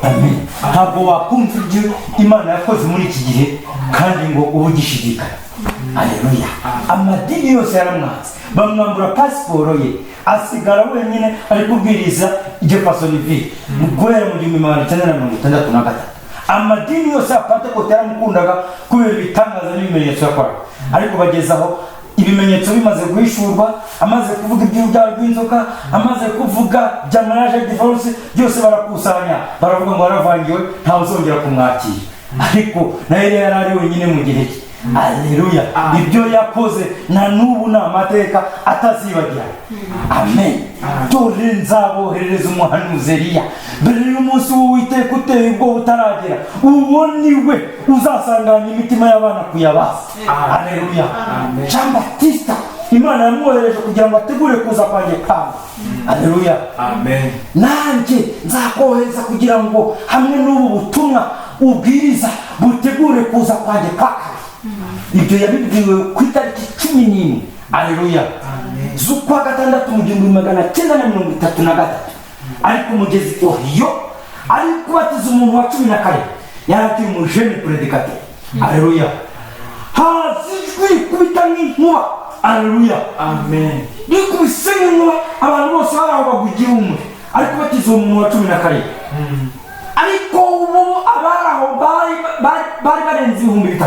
Amen. Ntabwo wakumva ibyo Imana yakoze muri iki gihe kandi ngo ube ugishidikanya. Aleluya. Amadini yose yaramwanze, bamwambura pasiporo ye, asigara wenyine ari kubwiriza Jeffersonville guhera mu 1963. Amadini yose ya Pantekote yaramukundaga kubera ibitangaza n'ibimenyetso yakoraga, ariko bageze aho ibimenyetso bimaze guhishurwa, amaze kuvuga iby'urubyaro rw'inzoka, amaze kuvuga bya mariage, divorce, byose barakusanya, baravuga ngo waravangiwe, ntawe uzongera kumwakira. Ariko nawe yari ari wenyine mu gihe cye. Aleluya. Ibyo yakoze na n'ubu ni amateka atazibagirana. Amen. Dore nzaboherereza umuhanuzi Eliya mbere y'umunsi w'Uwiteka uteye ubwoba utaragera. Uwo ni we uzasanganya imitima y'abana kuyabasa. Aleluya. Jean Batista Imana yamwohereje kugira ngo ategure kuza kwanjye kandi. Aleluya. Amen. Nanjye nzakohereza kugira ngo hamwe n'ubu butumwa ubwiriza butegure kuza kwanjye kwa kabiri. Ibyo yabibwiwe ku itariki 11, aleluya, z'ukwa gatandatu mu 1933, ari ku mugezi Ohiyo, ari kubatiza umuntu wa 17. Yari akiri umujene prédicateur. Aleluya. Haza ijwi rikubita nk'inkuba. Aleluya. Amen. Rikubise nk'inkuba, abantu bose bari aho bagwa igihumure, ari kubatiza uwo muntu wa 17. Ariko ubu abari aho bari barenze 3000.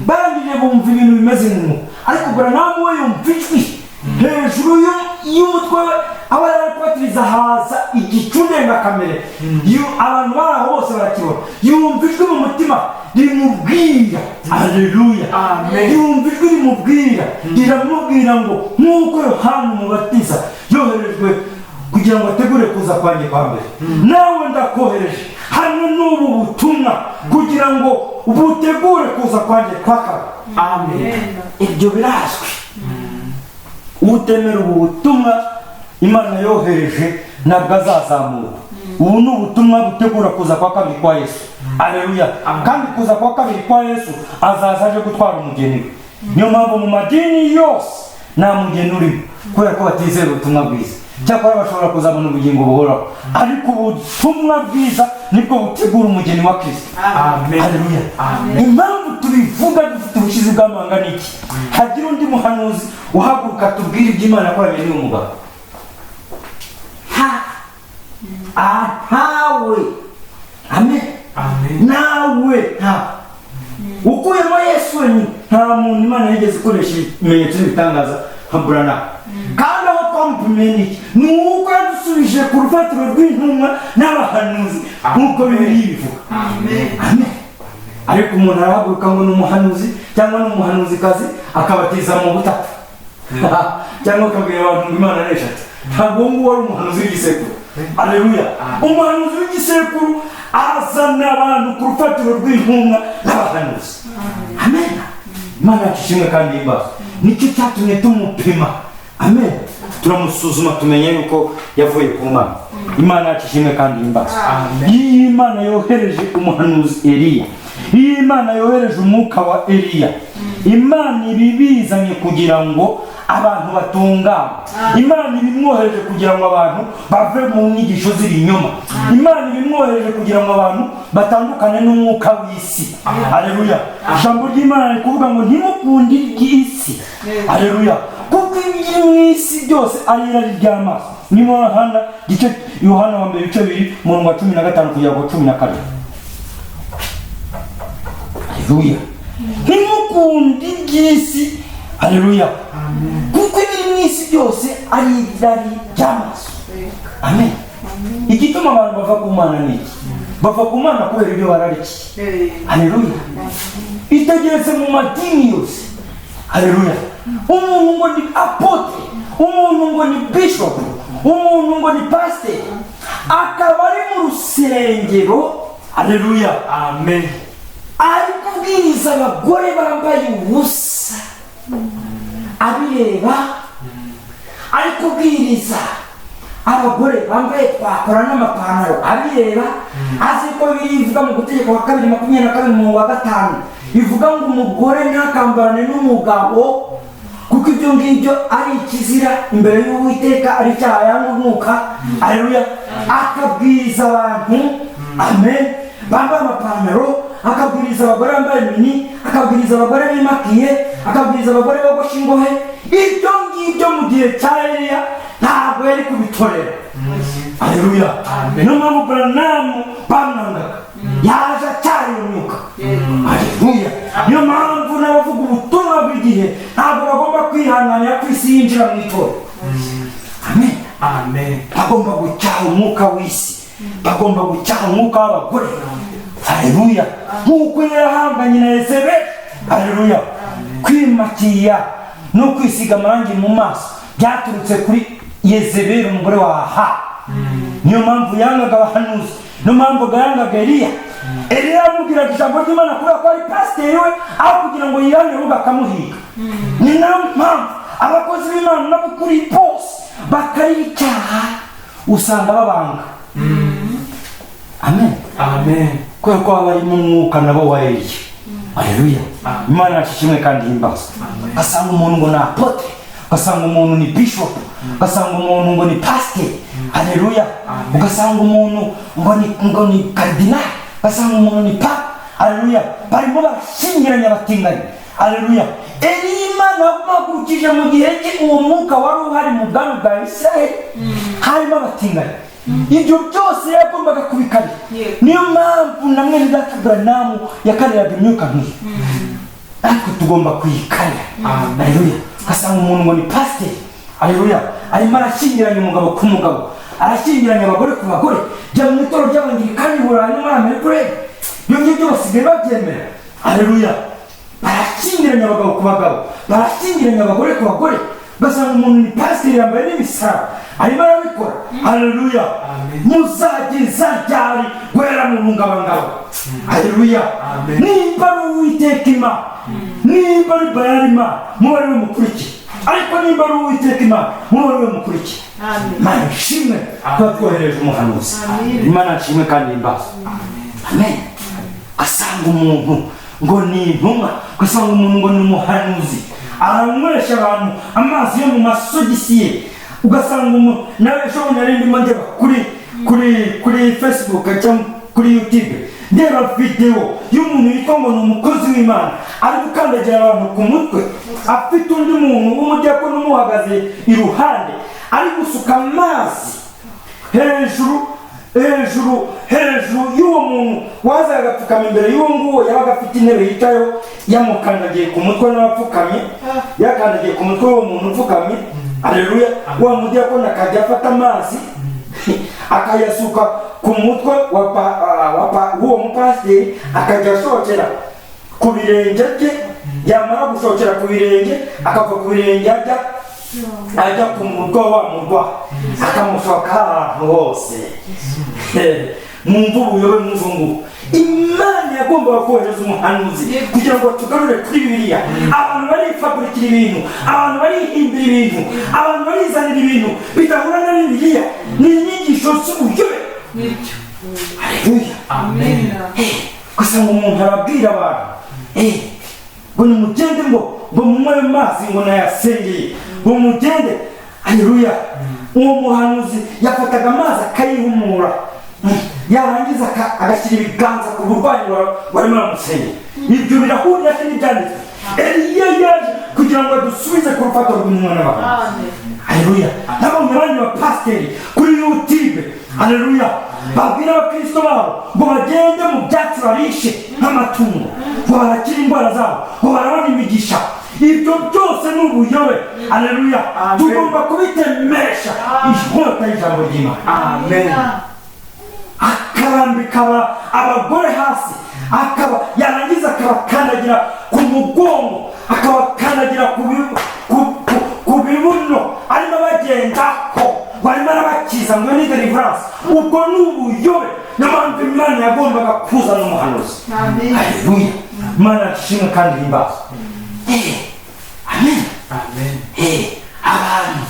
Barangije bumva ibintu bimeze nk'inkuba, ariko Buranamu we yumva ijwi hejuru y'umutwe we aho yari ari kubatiriza, haza igicu ndengakamere. Abantu bari aho bose barakibona. Yumva ijwi mu mutima rimubwira. Aleluya. Amen. Yumva ijwi rimubwira, riramubwira ngo nk'uko Yohana Umubatiza yoherejwe kugira ngo ategure kuza kwanjye kwa mbere, nawe ndakohereje hano n'ubu butumwa kugira ngo butegure kuza kwanjye kwa kabiri. Amen. Ibyo birazwi. Utemera ubu butumwa Imana yohereje ntabwo azazamurwa. Ubu ni ubutumwa butegura kuza kwa kabiri kwa Yesu. Aleluya. Kandi kuza kwa kabiri kwa Yesu, azaza aje gutwara umugeni we. Niyo mpamvu mu madini yose nta mugeni urimo, kubera ko batizera ubutumwa bwiza. Cyakora bashobora kuzabona ubugingo buhoraho, ariko ubutumwa bwiza nibwo butegura umugeni wa Kirisito. Amen. Haleluya. Amen. Impamvu tubivuga dufite ubushizi bw'amanga ni iki? Hagira undi muhanuzi uhaguruka tubwire iby'Imana yakoranye n'uyu mugabo? Ha, ntawe. Amen. Amen. Nawe ntawe ukuyemo Yesu wenyine. Nta muntu Imana yigeze ikoresha ibimenyetso n'ibitangaza nka Burana. Kandi aho twamupimiye ni iki? Ni uko yadusubije ku rufatiro rw'intumwa n'abahanuzi, nk'uko Bibiliya ibivuga. Amen. Ariko umuntu arahaguruka ngo ni umuhanuzi cyangwa ni umuhanuzikazi, akabatiza mu butatu, cyangwa akabwira abantu ngo Imana ari eshatu. Ntabwo uwo nguwo ari umuhanuzi w'igisekuru. Aleluya. Umuhanuzi w'igisekuru azana abantu ku rufatiro rw'intumwa n'abahanuzi. Amen. Imana yacu ishimwe kandi imbazo. Nicyo cyatumye tumupima. Amen. Turamusuzuma, tumenya yuko yavuye ku Mana. Imana yacu ishimwe kandi imbazo. Amen. Iyo Imana yohereje umuhanuzi Eliya, iyo Imana yohereje umwuka wa Eliya, Imana ibibizanye kugira ngo abantu batungane. Imana ibimwohereje kugira ngo abantu bave mu nyigisho z'ibinyoma. Imana ibimwohereje kugira ngo abantu batandukane n'umwuka w'isi. Aleluya. Ijambo ry'Imana riri kuvuga ngo ntimukunde iby'isi. Aleluya. Kuko ibiri mu isi byose ari irari ry'amaso. Ni mu Yohana gice, Yohana wa mbere ibice 2, umurongo wa 15 kugera ku 17. Aleluya. Ntimukunde iby'isi. Aleluya. Kuko ibiri mu isi byose ari irari ry'amaso. Amen. Igituma abantu bava ku Mana ni iki? Bava ku Mana kubera ibyo bararikiye. Aleluya. Itegereze mu madini yose. Aleluya. Umuntu ngo ni apôtre, umuntu ngo ni bishop, umuntu ngo ni pasiteri, akaba ari mu rusengero. Aleluya. Amen. Ari kubwiriza abagore bambaye ubusa abireba, ari kubwiriza abagore bambaye twakora n'amapantaro abireba, azi ko birivuga mu Gutegeko wa kabiri 22 umurongo wa 5, ivuga ngo umugore ntakambarane n'umugabo. Kuko ibyo ngibyo ari ikizira imbere y'Uwiteka, ari icyaha yanga umwuka. Aleluya. Akabwiriza abantu, amen, bambaye amapantaro, akabwiriza abagore bambaye mini, akabwiriza abagore bimakiye, akabwiriza abagore bogosha ingohe. Ibyo ngibyo mu gihe cya Eliya ntabwo yari kubitorera. Aleluya. Niyo mpamvu Branham bamwangaga, yaje acyari umwuka. Aleluya. Niyo mpamvu n'abavuga ubutumwa bw'igihe ntabwo bagomba kwihanganira ko isi yinjira mu itorero. Amen. Amen. Bagomba gucyaha umwuka w'isi, bagomba gucyaha umwuka w'abagore. Aleluya. Nk'uko yarahanganye na Yezebeli. Aleluya. Kwimakiya no kwisiga amarangi mu maso byaturutse kuri Yezebeli, umugore wa Aha. Niyo mpamvu yangaga abahanuzi, niyo mpamvu yangaga Eliya. Eliya yamubwiraga ijambo ry'Imana kubera ko ari pasiteri we, aho kugira ngo yihane ahubwo akamuhiga. Ni nayo mpamvu abakozi b'Imana n'abukuri bose bakari icyaha usanga babanga. Amen. Amen. Kubera ko baba bari mu mwuka nabo wa Eliya. Aleluya. Imana yacu ishimwe kandi himbazwe. Ugasanga umuntu ngo ni apôtre, ugasanga umuntu ni bishop, ugasanga umuntu ngo ni pasiteri. Aleluya. Ugasanga umuntu ngo ni karidinali, ugasanga umuntu ni papa. Aleluya. Barimo barashyingiranya abatinganyi. Aleluya. Eliya Imana yamuhagurukije mu gihe cye, uwo mwuka wari uhari mu bwami bwa Isiraheli, harimo abatinganyi. Ibyo byose yagombaga kubikarira. Niyo mpamvu na mwene data Branham yakariraga imyuka nk'iyo, ariko tugomba kuyikarira. Aleluya. Ugasanga umuntu ngo ni pasiteri. Aleluya. Arimo arashyingiranya umugabo ku mugabo, arashyingiranya abagore ku bagore. Jya mu itorero ry'Abangirikani i Burayi no muri Amerika urebe ibyo ngibyo basigaye babyemera. Aleluya. Barashyingiranya abagabo ku bagabo, barashyingiranya abagore ku bagore. Ugasanga umuntu ni pasiteri, yambaye n'imisaraba, arimo arabikora. Aleluya. Muzageza ryari guhera mu rungabangabo? Aleluya. Nimba ari Uwiteka Imana, nimba ari Bayali Imana, mube ari we mukurikira, ariko nimba ari Uwiteka Imana, mube ari we mukurikira. Imana ishimwe kuba twohereje umuhanuzi. Imana ishimwe kandi imbazo. Amen. Ugasanga umuntu ngo ni intumwa, ugasanga umuntu ngo ni umuhanuzi, aranywesha abantu amazi yo mu masogisi ye. Ugasanga umuntu nawe, ejo bundi nari ndimo ndeba kuri Facebook cyangwa kuri YouTube, ndeba videwo y'umuntu witwa ngo ni umukozi w'Imana, ari gukandagira abantu ku mutwe, afite undi muntu w'umudiyakoni umuhagaze iruhande, ari gusuka amazi hejuru y'uwo muntu wazaga agapfukama imbere y'uwo nguwo. Yabaga afite intebe yicayeho, yamukandagiye ku mutwe n'abapfukamye, yakandagiye ku mutwe w'uwo muntu upfukamye. Aleluya. Wa mudiyakoni akajya afata amazi akayasuka ku mutwe w'uwo mupasiteri, akajya ashokera ku birenge bye. Yamara gushokera ku birenge, akava ku birenge ajya ku mutwe wa murwa, akamushoka ahantu hose. Mwumva ubuyobe mwumva ngo Imana yagombaga kohereza umuhanuzi kugira ngo tugarure kuri Bibiliya. Abantu barifaburikira ibintu, abantu barihimbira ibintu, abantu barizanira ibintu bidahura na Bibiliya. Ni inyigisho z'ubuyobe. Aleluya. Amen. Ugasanga umuntu arabwira abantu ngo nimugende, ngo munywe ayo mazi, ngo nayasengeye, ngo mugende. Aleluya. Uwo muhanuzi yafataga amazi akayihumura, yarangiza agashyira ibiganza ku burwayi barimo baramusengera. Ibyo birahurira he n'ibyanditswe? Eliya yaje kugira ngo adusubize ku rufatiro rw'umwana w'abantu. Aleluya. Nabonye abandi bapasiteri kuri YouTube, aleluya, babwira abakristo babo ngo bagende mu byatsi barishe nk'amatungo, ngo barakira indwara zabo, ngo barabona imigisha. Ibyo byose ni ubuyobe. Aleluya. Tugomba kubitemesha inkota y'ijambo ry'Imana. Amen. Akarambika abagore hasi, akaba yarangiza akabakandagira ku mugongo, akabakandagira ku bibuno, arimo abagendaho, barimo arabakiza ngo ni deliverance. Ubwo ni ubuyobe. Niyo mpamvu Imana yagombaga kuzana umuhanuzi. Haleluya. Imana ishimwe kandi himbazwe. Amen. Amen. Abantu,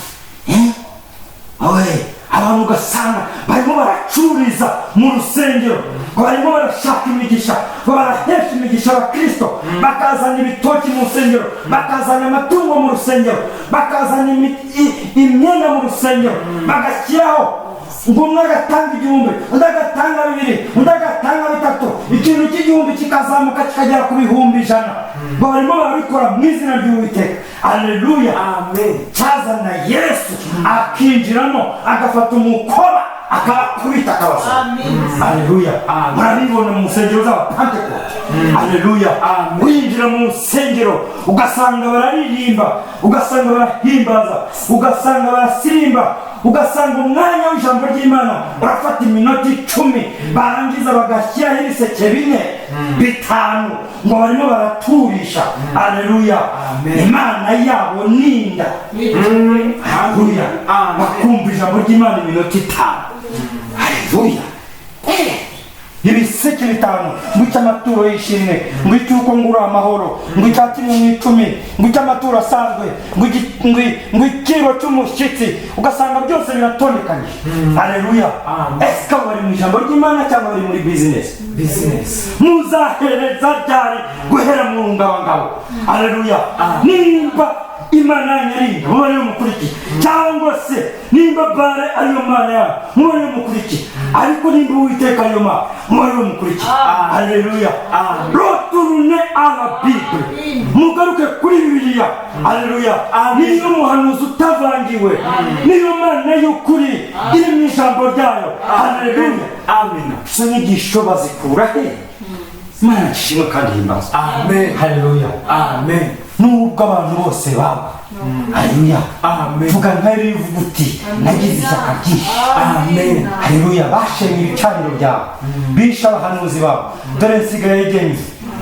oye, abantu ugasanga barimo baracururiza. Mu rusengero ngo barimo barashaka imigisha, ngo barahesha imigisha abakristo, bakazana ibitoki mu rusengero, bakazana amatungo mu rusengero, bakazana imyenda mu rusengero, bagashyiraho ngo umwe agatanga 1000, undi agatanga 2, undi agatanga 3, ikintu cy'1000 kikazamuka kikagera ku 100,000, ngo barimo barabikora mu izina ry'Uwiteka. Aleluya! Amen. Cyazana Yesu akinjiramo, agafata umukoba, akabakubita, akabasoma. Aleluya! Amen. Murabibona mu nsengero z'Abapantekote. Aleluya! Amen. Winjira mu nsengero ugasanga bararirimba, ugasanga barahimbaza, ugasanga barasirimba, ugasanga umwanya w'ijambo ry'Imana urafata iminota 10, barangiza bagashyiraho ibiseke 4, 5, ngo barimo baraturisha. Aleluya! Amen. Imana yabo ninda. Aleluya! Amen. Bakumva ijambo ry'Imana iminota 5. Aleluya! Ibiseke 5, ngo icy'amaturo y'ishimwe, ngo icy'uko ngura amahoro, ngo icya kimwe mu icumi, ngo icy'amaturo asanzwe, ngo icyibo cy'umushyitsi, ugasanga byose biratondekanyije. Aleluya! Amen. Ese abo bari mu ijambo ry'Imana cyangwa bari muri bizinesi? Business. Muzahereza ryari guhera mu ngabangabo? Aleluya! Amen. Nimba Imana yanyu ari inda, muba ariyo mukurikiye, cyangwa se nimba Bare ariyo Mana yanyu, muba ariyo mukurikiye, ariko nimba Uwiteka ariyo Mana, muba ariyo mukurikiye. Aleluya! Amen. Retournez à la Bible, mugaruke kuri Bibiliya. Aleluya! Niyo muhanuzi utavangiwe, niyo Mana y'ukuri iri mu ijambo ryayo. Aleluya! Amen. Izo nyigisho bazikura he? Imana ishimwe kandi himbazwe. Amen. Haleluya! Amen. Nubwo abantu bose baba, haleluya, Amen. vuga nka rero, uvuga uti: "Nagize ishyaka ryinshi." Amen. Haleluya! Bashenye ibicaniro byabo, bishe abahanuzi babo, dore nsigaye jyenyine.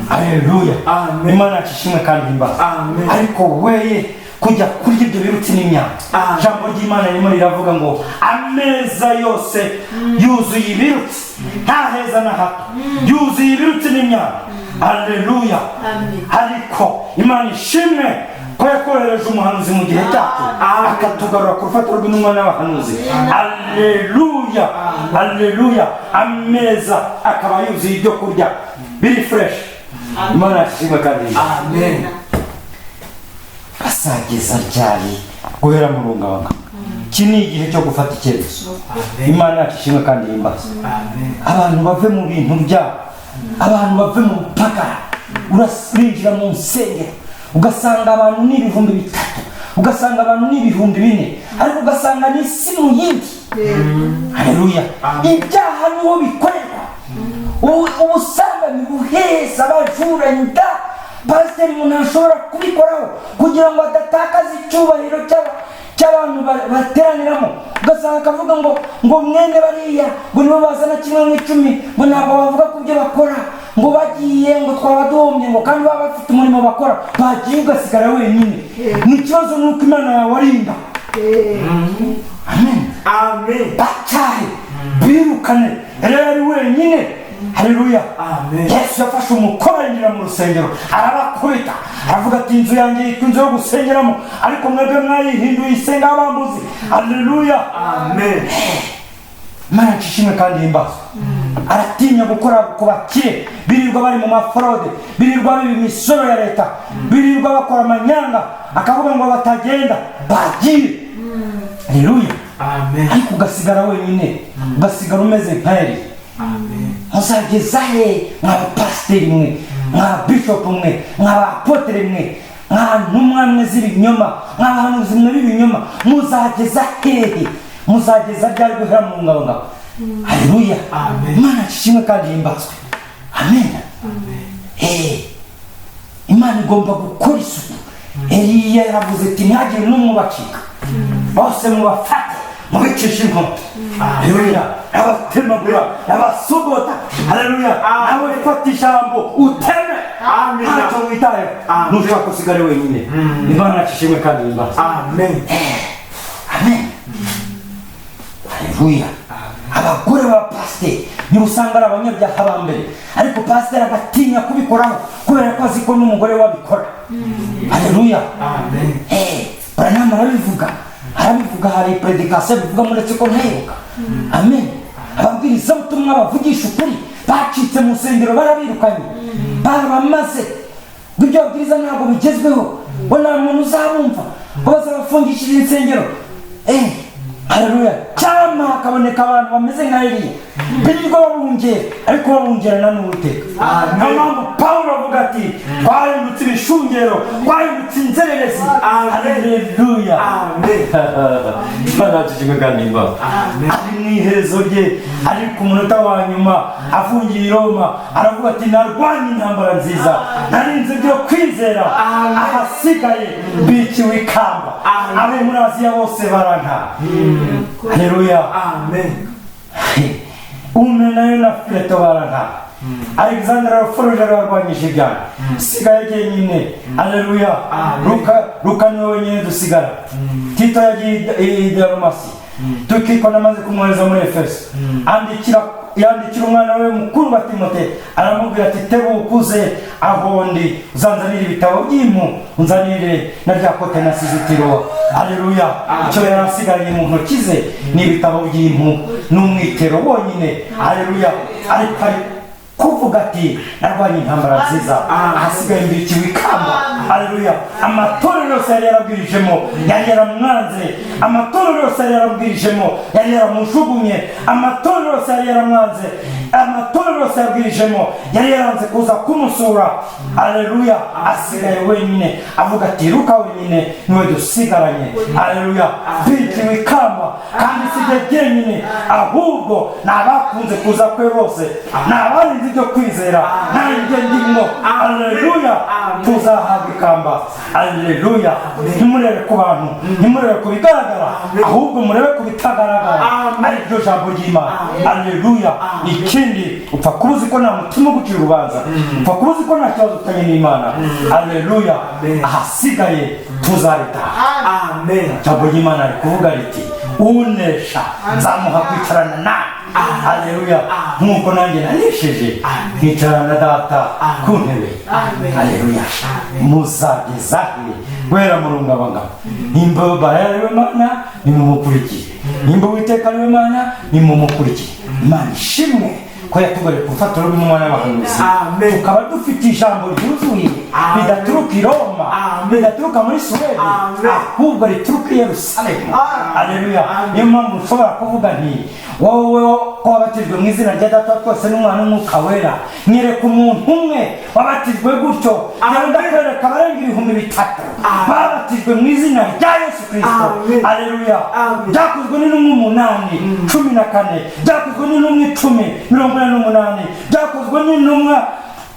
Haleluya! Amen. Imana yacu ishimwe kandi himbazwe. Amen. Ariko weye kujya kurya ibyo birutsi n'imyanda. Amen. Ijambo ry'Imana ririmo riravuga ngo ameza yose yuzuye ibirutsi, nta heza na hato, yuzuye ibirutsi n'imyanda. Aleluya! Amen. Ariko Imana ishimwe ko yakohereje umuhanuzi mu gihe cyacu, akatugarura ku rufatiro rw'intumwa n'abahanuzi. Aleluya, aleluya! Ameza akaba yuzuye ibyo kurya biri fresh. Imana yacu ishimwe kandi Amen. Bazageza ryari guhera mu rungabangabo? Iki ni igihe cyo gufata icyemezo. Imana yacu ishimwe kandi himbazwe. Amen. Abantu bave mu bintu byabo, abantu bave mu bupagara. Urinjira mu nsengero ugasanga abantu ni 3000, ugasanga abantu ni 4000, ariko ugasanga ni isi mu yindi. Haleluya! Ibyaha niho bikorerwa. Ubusambanyi buheza, abajura, inda. Pasiteri umuntu ashobora kubikoraho kugira ngo adatakaza icyubahiro cy'abantu bateraniramo. Ugasanga akavuga ngo mwene bariya ngo nibo bazana kimwe mu icumi, ngo ntabwo bavuga ku byo bakora, ngo bagiye ngo twaba duhombye, ngo kandi baba bafite umurimo bakora. Bagiye ugasigara wenyine. Ni ikibazo, ni uko Imana yawe arinda. Amen. Amen. Bacyahe, birukane, rero ari wenyine. Haleluya! Amen. Yesu yafashe umukoba, yinjira mu rusengero, arabakubita, aravuga ati: "Inzu yanjye yitwa inzu yo gusengeramo, ariko mwebwe mwayihinduye isenga y'abambuzi." Haleluya! Amen. Imana nshishimwe kandi himbazwe. Aratinya gukora ku bakire birirwa bari mu maforode, birirwa biba imisoro ya leta, birirwa bakora amanyanga, akavuga ngo batagenda bagiye. Haleluya! Amen. Ariko ugasigara wenyine, ugasigara umeze nka Eliya. Amen. Muzageza he, mwa bapasiteri mwe, mwa bishopu mwe, mwa bapotere mwe, mwa ntumwa mwe z'ibinyoma, mwa bahanuzi mwe b'ibinyoma? Muzageza hehe? Muzageza ryari guhera mu ngabo ngabo? Haleluya! Amen. Imana ishimwe kandi himbazwe. Amen. Eh, Imana igomba gukora isuku. Eliya yaravuze ati: "Ntihagire n'umwe ubacika, bose mubafate mubicishe inkota." Haleluya! Abatemagura, abasogota. Haleluya! Nawe fata ijambo uteme. Amen. Ntacyo witayeho. Amen. Ntushobora gusigara wenyine. Imana yacu ishimwe kandi himbazwe. Amen. Amen. Haleluya! Abagore ba pasiteri niba usanga ari abanyabyaha ba mbere, ariko pasiteri agatinya kubikoraho kubera ko azi ko n'umugore we abikora. Haleluya! Amen. Eh, Branham arabivuga, arabivuga, hari prédication bivuga, muretse ko ntayibuka. Amen. Ababwirizabutumwa bavugisha ukuri bacitse mu nsengero, barabirukanye, barabamaze ngo ibyo babwiriza ntabwo bigezweho, ngo nta muntu uzabumva, ngo bazabafungishije insengero. Haleluya! Cyangwa hakaboneka abantu bameze nka Eliya, birirwa babungera, ariko babungerana n'Uwiteka. Niyo mpamvu Pawulo avuga ati: "Twahindutse ibishungero, twahindutse inzererezi." Haleluya! Amen. Imana yacu ishimwe kandi imbaho. Ari mu iherezo rye, ari ku munota wa nyuma, afungiye i Roma, aravuga ati: "Narwanye intambara nziza, narinze ibyo kwizera, ahasigaye mbikiwe ikamba." Amen. Abo muri Aziya bose baranka. Haleluya! Amen. Umenayo na Fileto baranka, Alexandre araforuje, ararwanyije ibyaha, sigaye jyenyine. Haleluya! Amen. Luka niwe wenyine dusigara. Tito yagiye i Darumasi, Tukiko namaze kumwohereza muri Efeso. Andikira, yandikira umwana we mukuru wa Timote, aramubwira ati: "Tebuka uze aho ndi, uzanzanire ibitabo by'impu, unzanire na rya kote nasize i Tirowa." Haleluya! Icyo yari asigaranye mu ntoki ze ni ibitabo by'impu n'umwitero wonyine. Haleluya! Ariko ari kuvuga ati: "Narwanye intambara nziza, ahasigaye mbikiwe ikamba." Haleluya! Amatorero yose yari yarabwirijemo yari yaramwanze, amatorero yose yari yarabwirijemo yari yaramujugunye, amatorero yose yari yaramwanze, amatorero yose yabwirijemo yari yaranze kuza kumusura. Haleluya! Asigaye wenyine, avuga ati: "Luka wenyine niwe dusigaranye." Haleluya! Mbikiwe ikamba, kandi si jye jyenyine, ahubwo ni abakunze kuza kwe bose, ni abarinze ibyo kwizera, nanjye ndimo. Haleluya! Tuzahabwa ikamba. Haleluya! Ntimurebe ku bantu, ntimurebe ku bigaragara, ahubwo murebe ku bitagaragara, ari ryo jambo ry'Imana. Haleluya! Ikindi, upfa kuba uzi ko nta mutima ugucira urubanza, upfa kuba uzi ko nta kibazo ufitanye n'Imana. Haleluya! Ahasigaye tuzaritaha. Amen. Ijambo ry'Imana riri kuvuga riti: "Unesha nzamuha kwicarana nawe." Haleluya! Nk'uko nanjye nanesheje nkicarana na Data ku ntebe. Haleluya! Muzageza he guhera mu rungabangabo? Nimba Bayali ariwe Mana, nimumukurikire; nimba Uwiteka ariwe Mana, nimumukurikire. Imana ishimwe ko yatugaye ku rufatiro rw'umwana w'abahanuzi, Amen. tukaba dufite ijambo ryuzuye, Amen. ridaturuka i Roma, Amen. ridaturuka muri Suwede, Amen. ahubwo rituruka i Yerusalemu. Haleluya! Amen. Niyo mpamvu nshobora kuvuga nti: "Wowe ko wabatijwe mu izina rya Data wa twese n'Umwana n'Umwuka Wera, nyereka umuntu umwe wabatijwe gutyo." Amen. Ndakwereka abarenga 3000 Amen. babatijwe mu izina rya Yesu Kirisito. Amen. Haleluya! Amen. Byakozwe n'Intumwa 8:14, Byakozwe n'Intumwa 10:48, Byakozwe n'Intumwa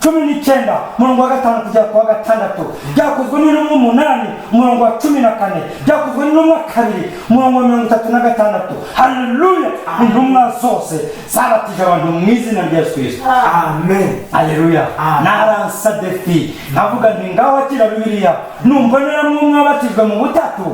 19 umurongo wa 5 kugera ku wa 6, Byakozwe n'Intumwa 8 umurongo wa 14, Byakozwe n'Intumwa 2 umurongo wa 36. Haleluya! Intumwa zose zabatije abantu mu izina rya Yesu Kirisito. Amen. Haleluya! Amen. Naransa défi, nkavuga nti: "Ngaho akira Bibiliya, numboneramo umwe wabatijwe mu butatu,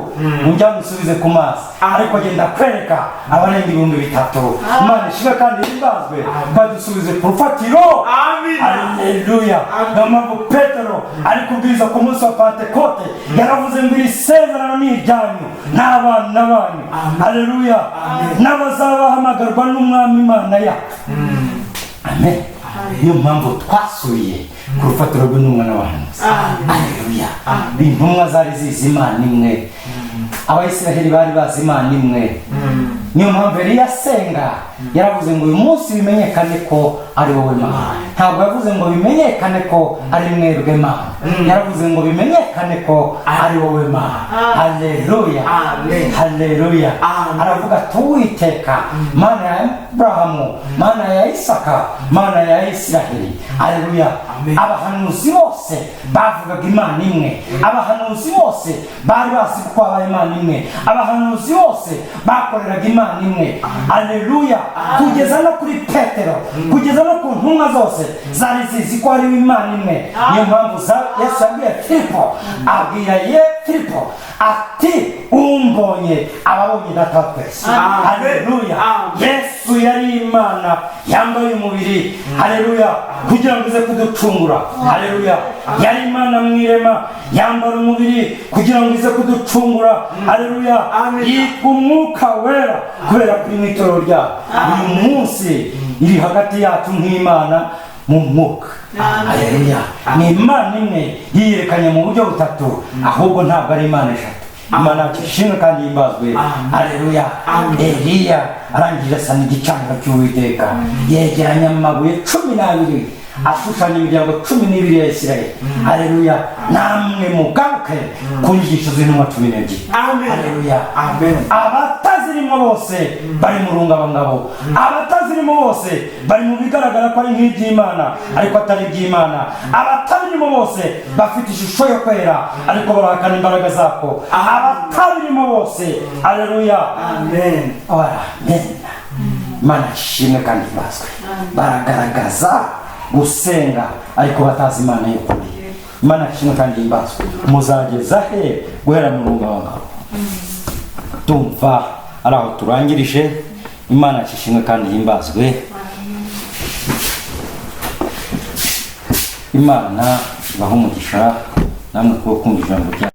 njya musubize ku mazi." Ariko genda kwereka abarenga 3000. Imana ishimwe kandi himbazwe, badusubize ku rufatiro. Amen. Haleluya! Niyo mpamvu Petero ari kubwiriza ku munsi wa Pantekote yaravuze ngo: "Iri sezerano ni iryanyu n'abana banyu." Haleluya! N'abazabahamagarwa n'Umwami Imana yacu. Amen. Niyo mpamvu twasuye ku rufatiro rw'intumwa n'abahanuzi. Haleluya! Intumwa zari zizi Imana imwe, Abayisiraheli bari bazi Imana imwe. Niyo mpamvu Eliya asenga yaravuze ngo: "Uyu munsi bimenyekane ko ari wowe Mana." Ntabwo yavuze ngo bimenyekane ko ari mwebwe Mana, yaravuze ngo bimenyekane ko ari wowe Mana. Haleluya! Amen. Haleluya! Amen. Aravuga ati: "Uwiteka Mana ya Aburahamu, Mana ya Isaka, Mana ya Isiraheli." Haleluya! Amen. Abahanuzi bose bavugaga Imana imwe, abahanuzi bose bari bazi ko habaye Imana imwe, abahanuzi bose bakoreraga Imana imwe. Haleluya! Kugeza no kuri Petero, kugeza no ku ntumwa zose zari zizi ko hariho Imana imwe. Niyo mpamvu Yesu yabwiye Filipo, abwira ye Filipo ati: "Umbonye ababonye Data wa twese." Amen. Haleluya. Amen. Yesu yari Imana yambaye umubiri, haleluya, kugira ngo ize kuducungura. Haleluya. Yari Imana mu irema, yambara umubiri kugira ngo ize kuducungura. Haleluya. Amen. Yitwa Umwuka Wera kubera kuri mu itorero ryayo uyu munsi iri hagati yacu nk'Imana mu mwuka. Haleluya. Ni Imana imwe yiyerekanye mu buryo butatu, ahubwo ntabwo ari Imana eshatu. Imana yacu ishimwe kandi himbazwe. Haleluya. Eliya arangije asana igicaniro cy'Uwiteka, yegeranya amabuye 12 ashushanya imiryango 12 ya Isirayeli. Haleluya. Namwe mugaruke ku nyigisho z'intumwa 12. Amen. Haleluya. Amen. Abatazirimo bose bari mu rungabangabo, abatazirimo bose bari mu bigaragara ko ari nk'iby'Imana ariko atari iby'Imana, abatabirimo bose bafite ishusho yo kwera ariko barahakana imbaraga zako, abatabirimo bose, haleluya. Amen. Amen. Imana ishimwe kandi ibazwe. Baragaragaza gusenga ariko batazi Imana y'ukuri. Imana ishimwe kandi imbazwe. Muzageza he guhera mu rungabangabo? Tumva ari aho turangirije. Imana ishimwe kandi himbazwe. Imana ibahe umugisha namwe kuba kumva ijambo ryayo.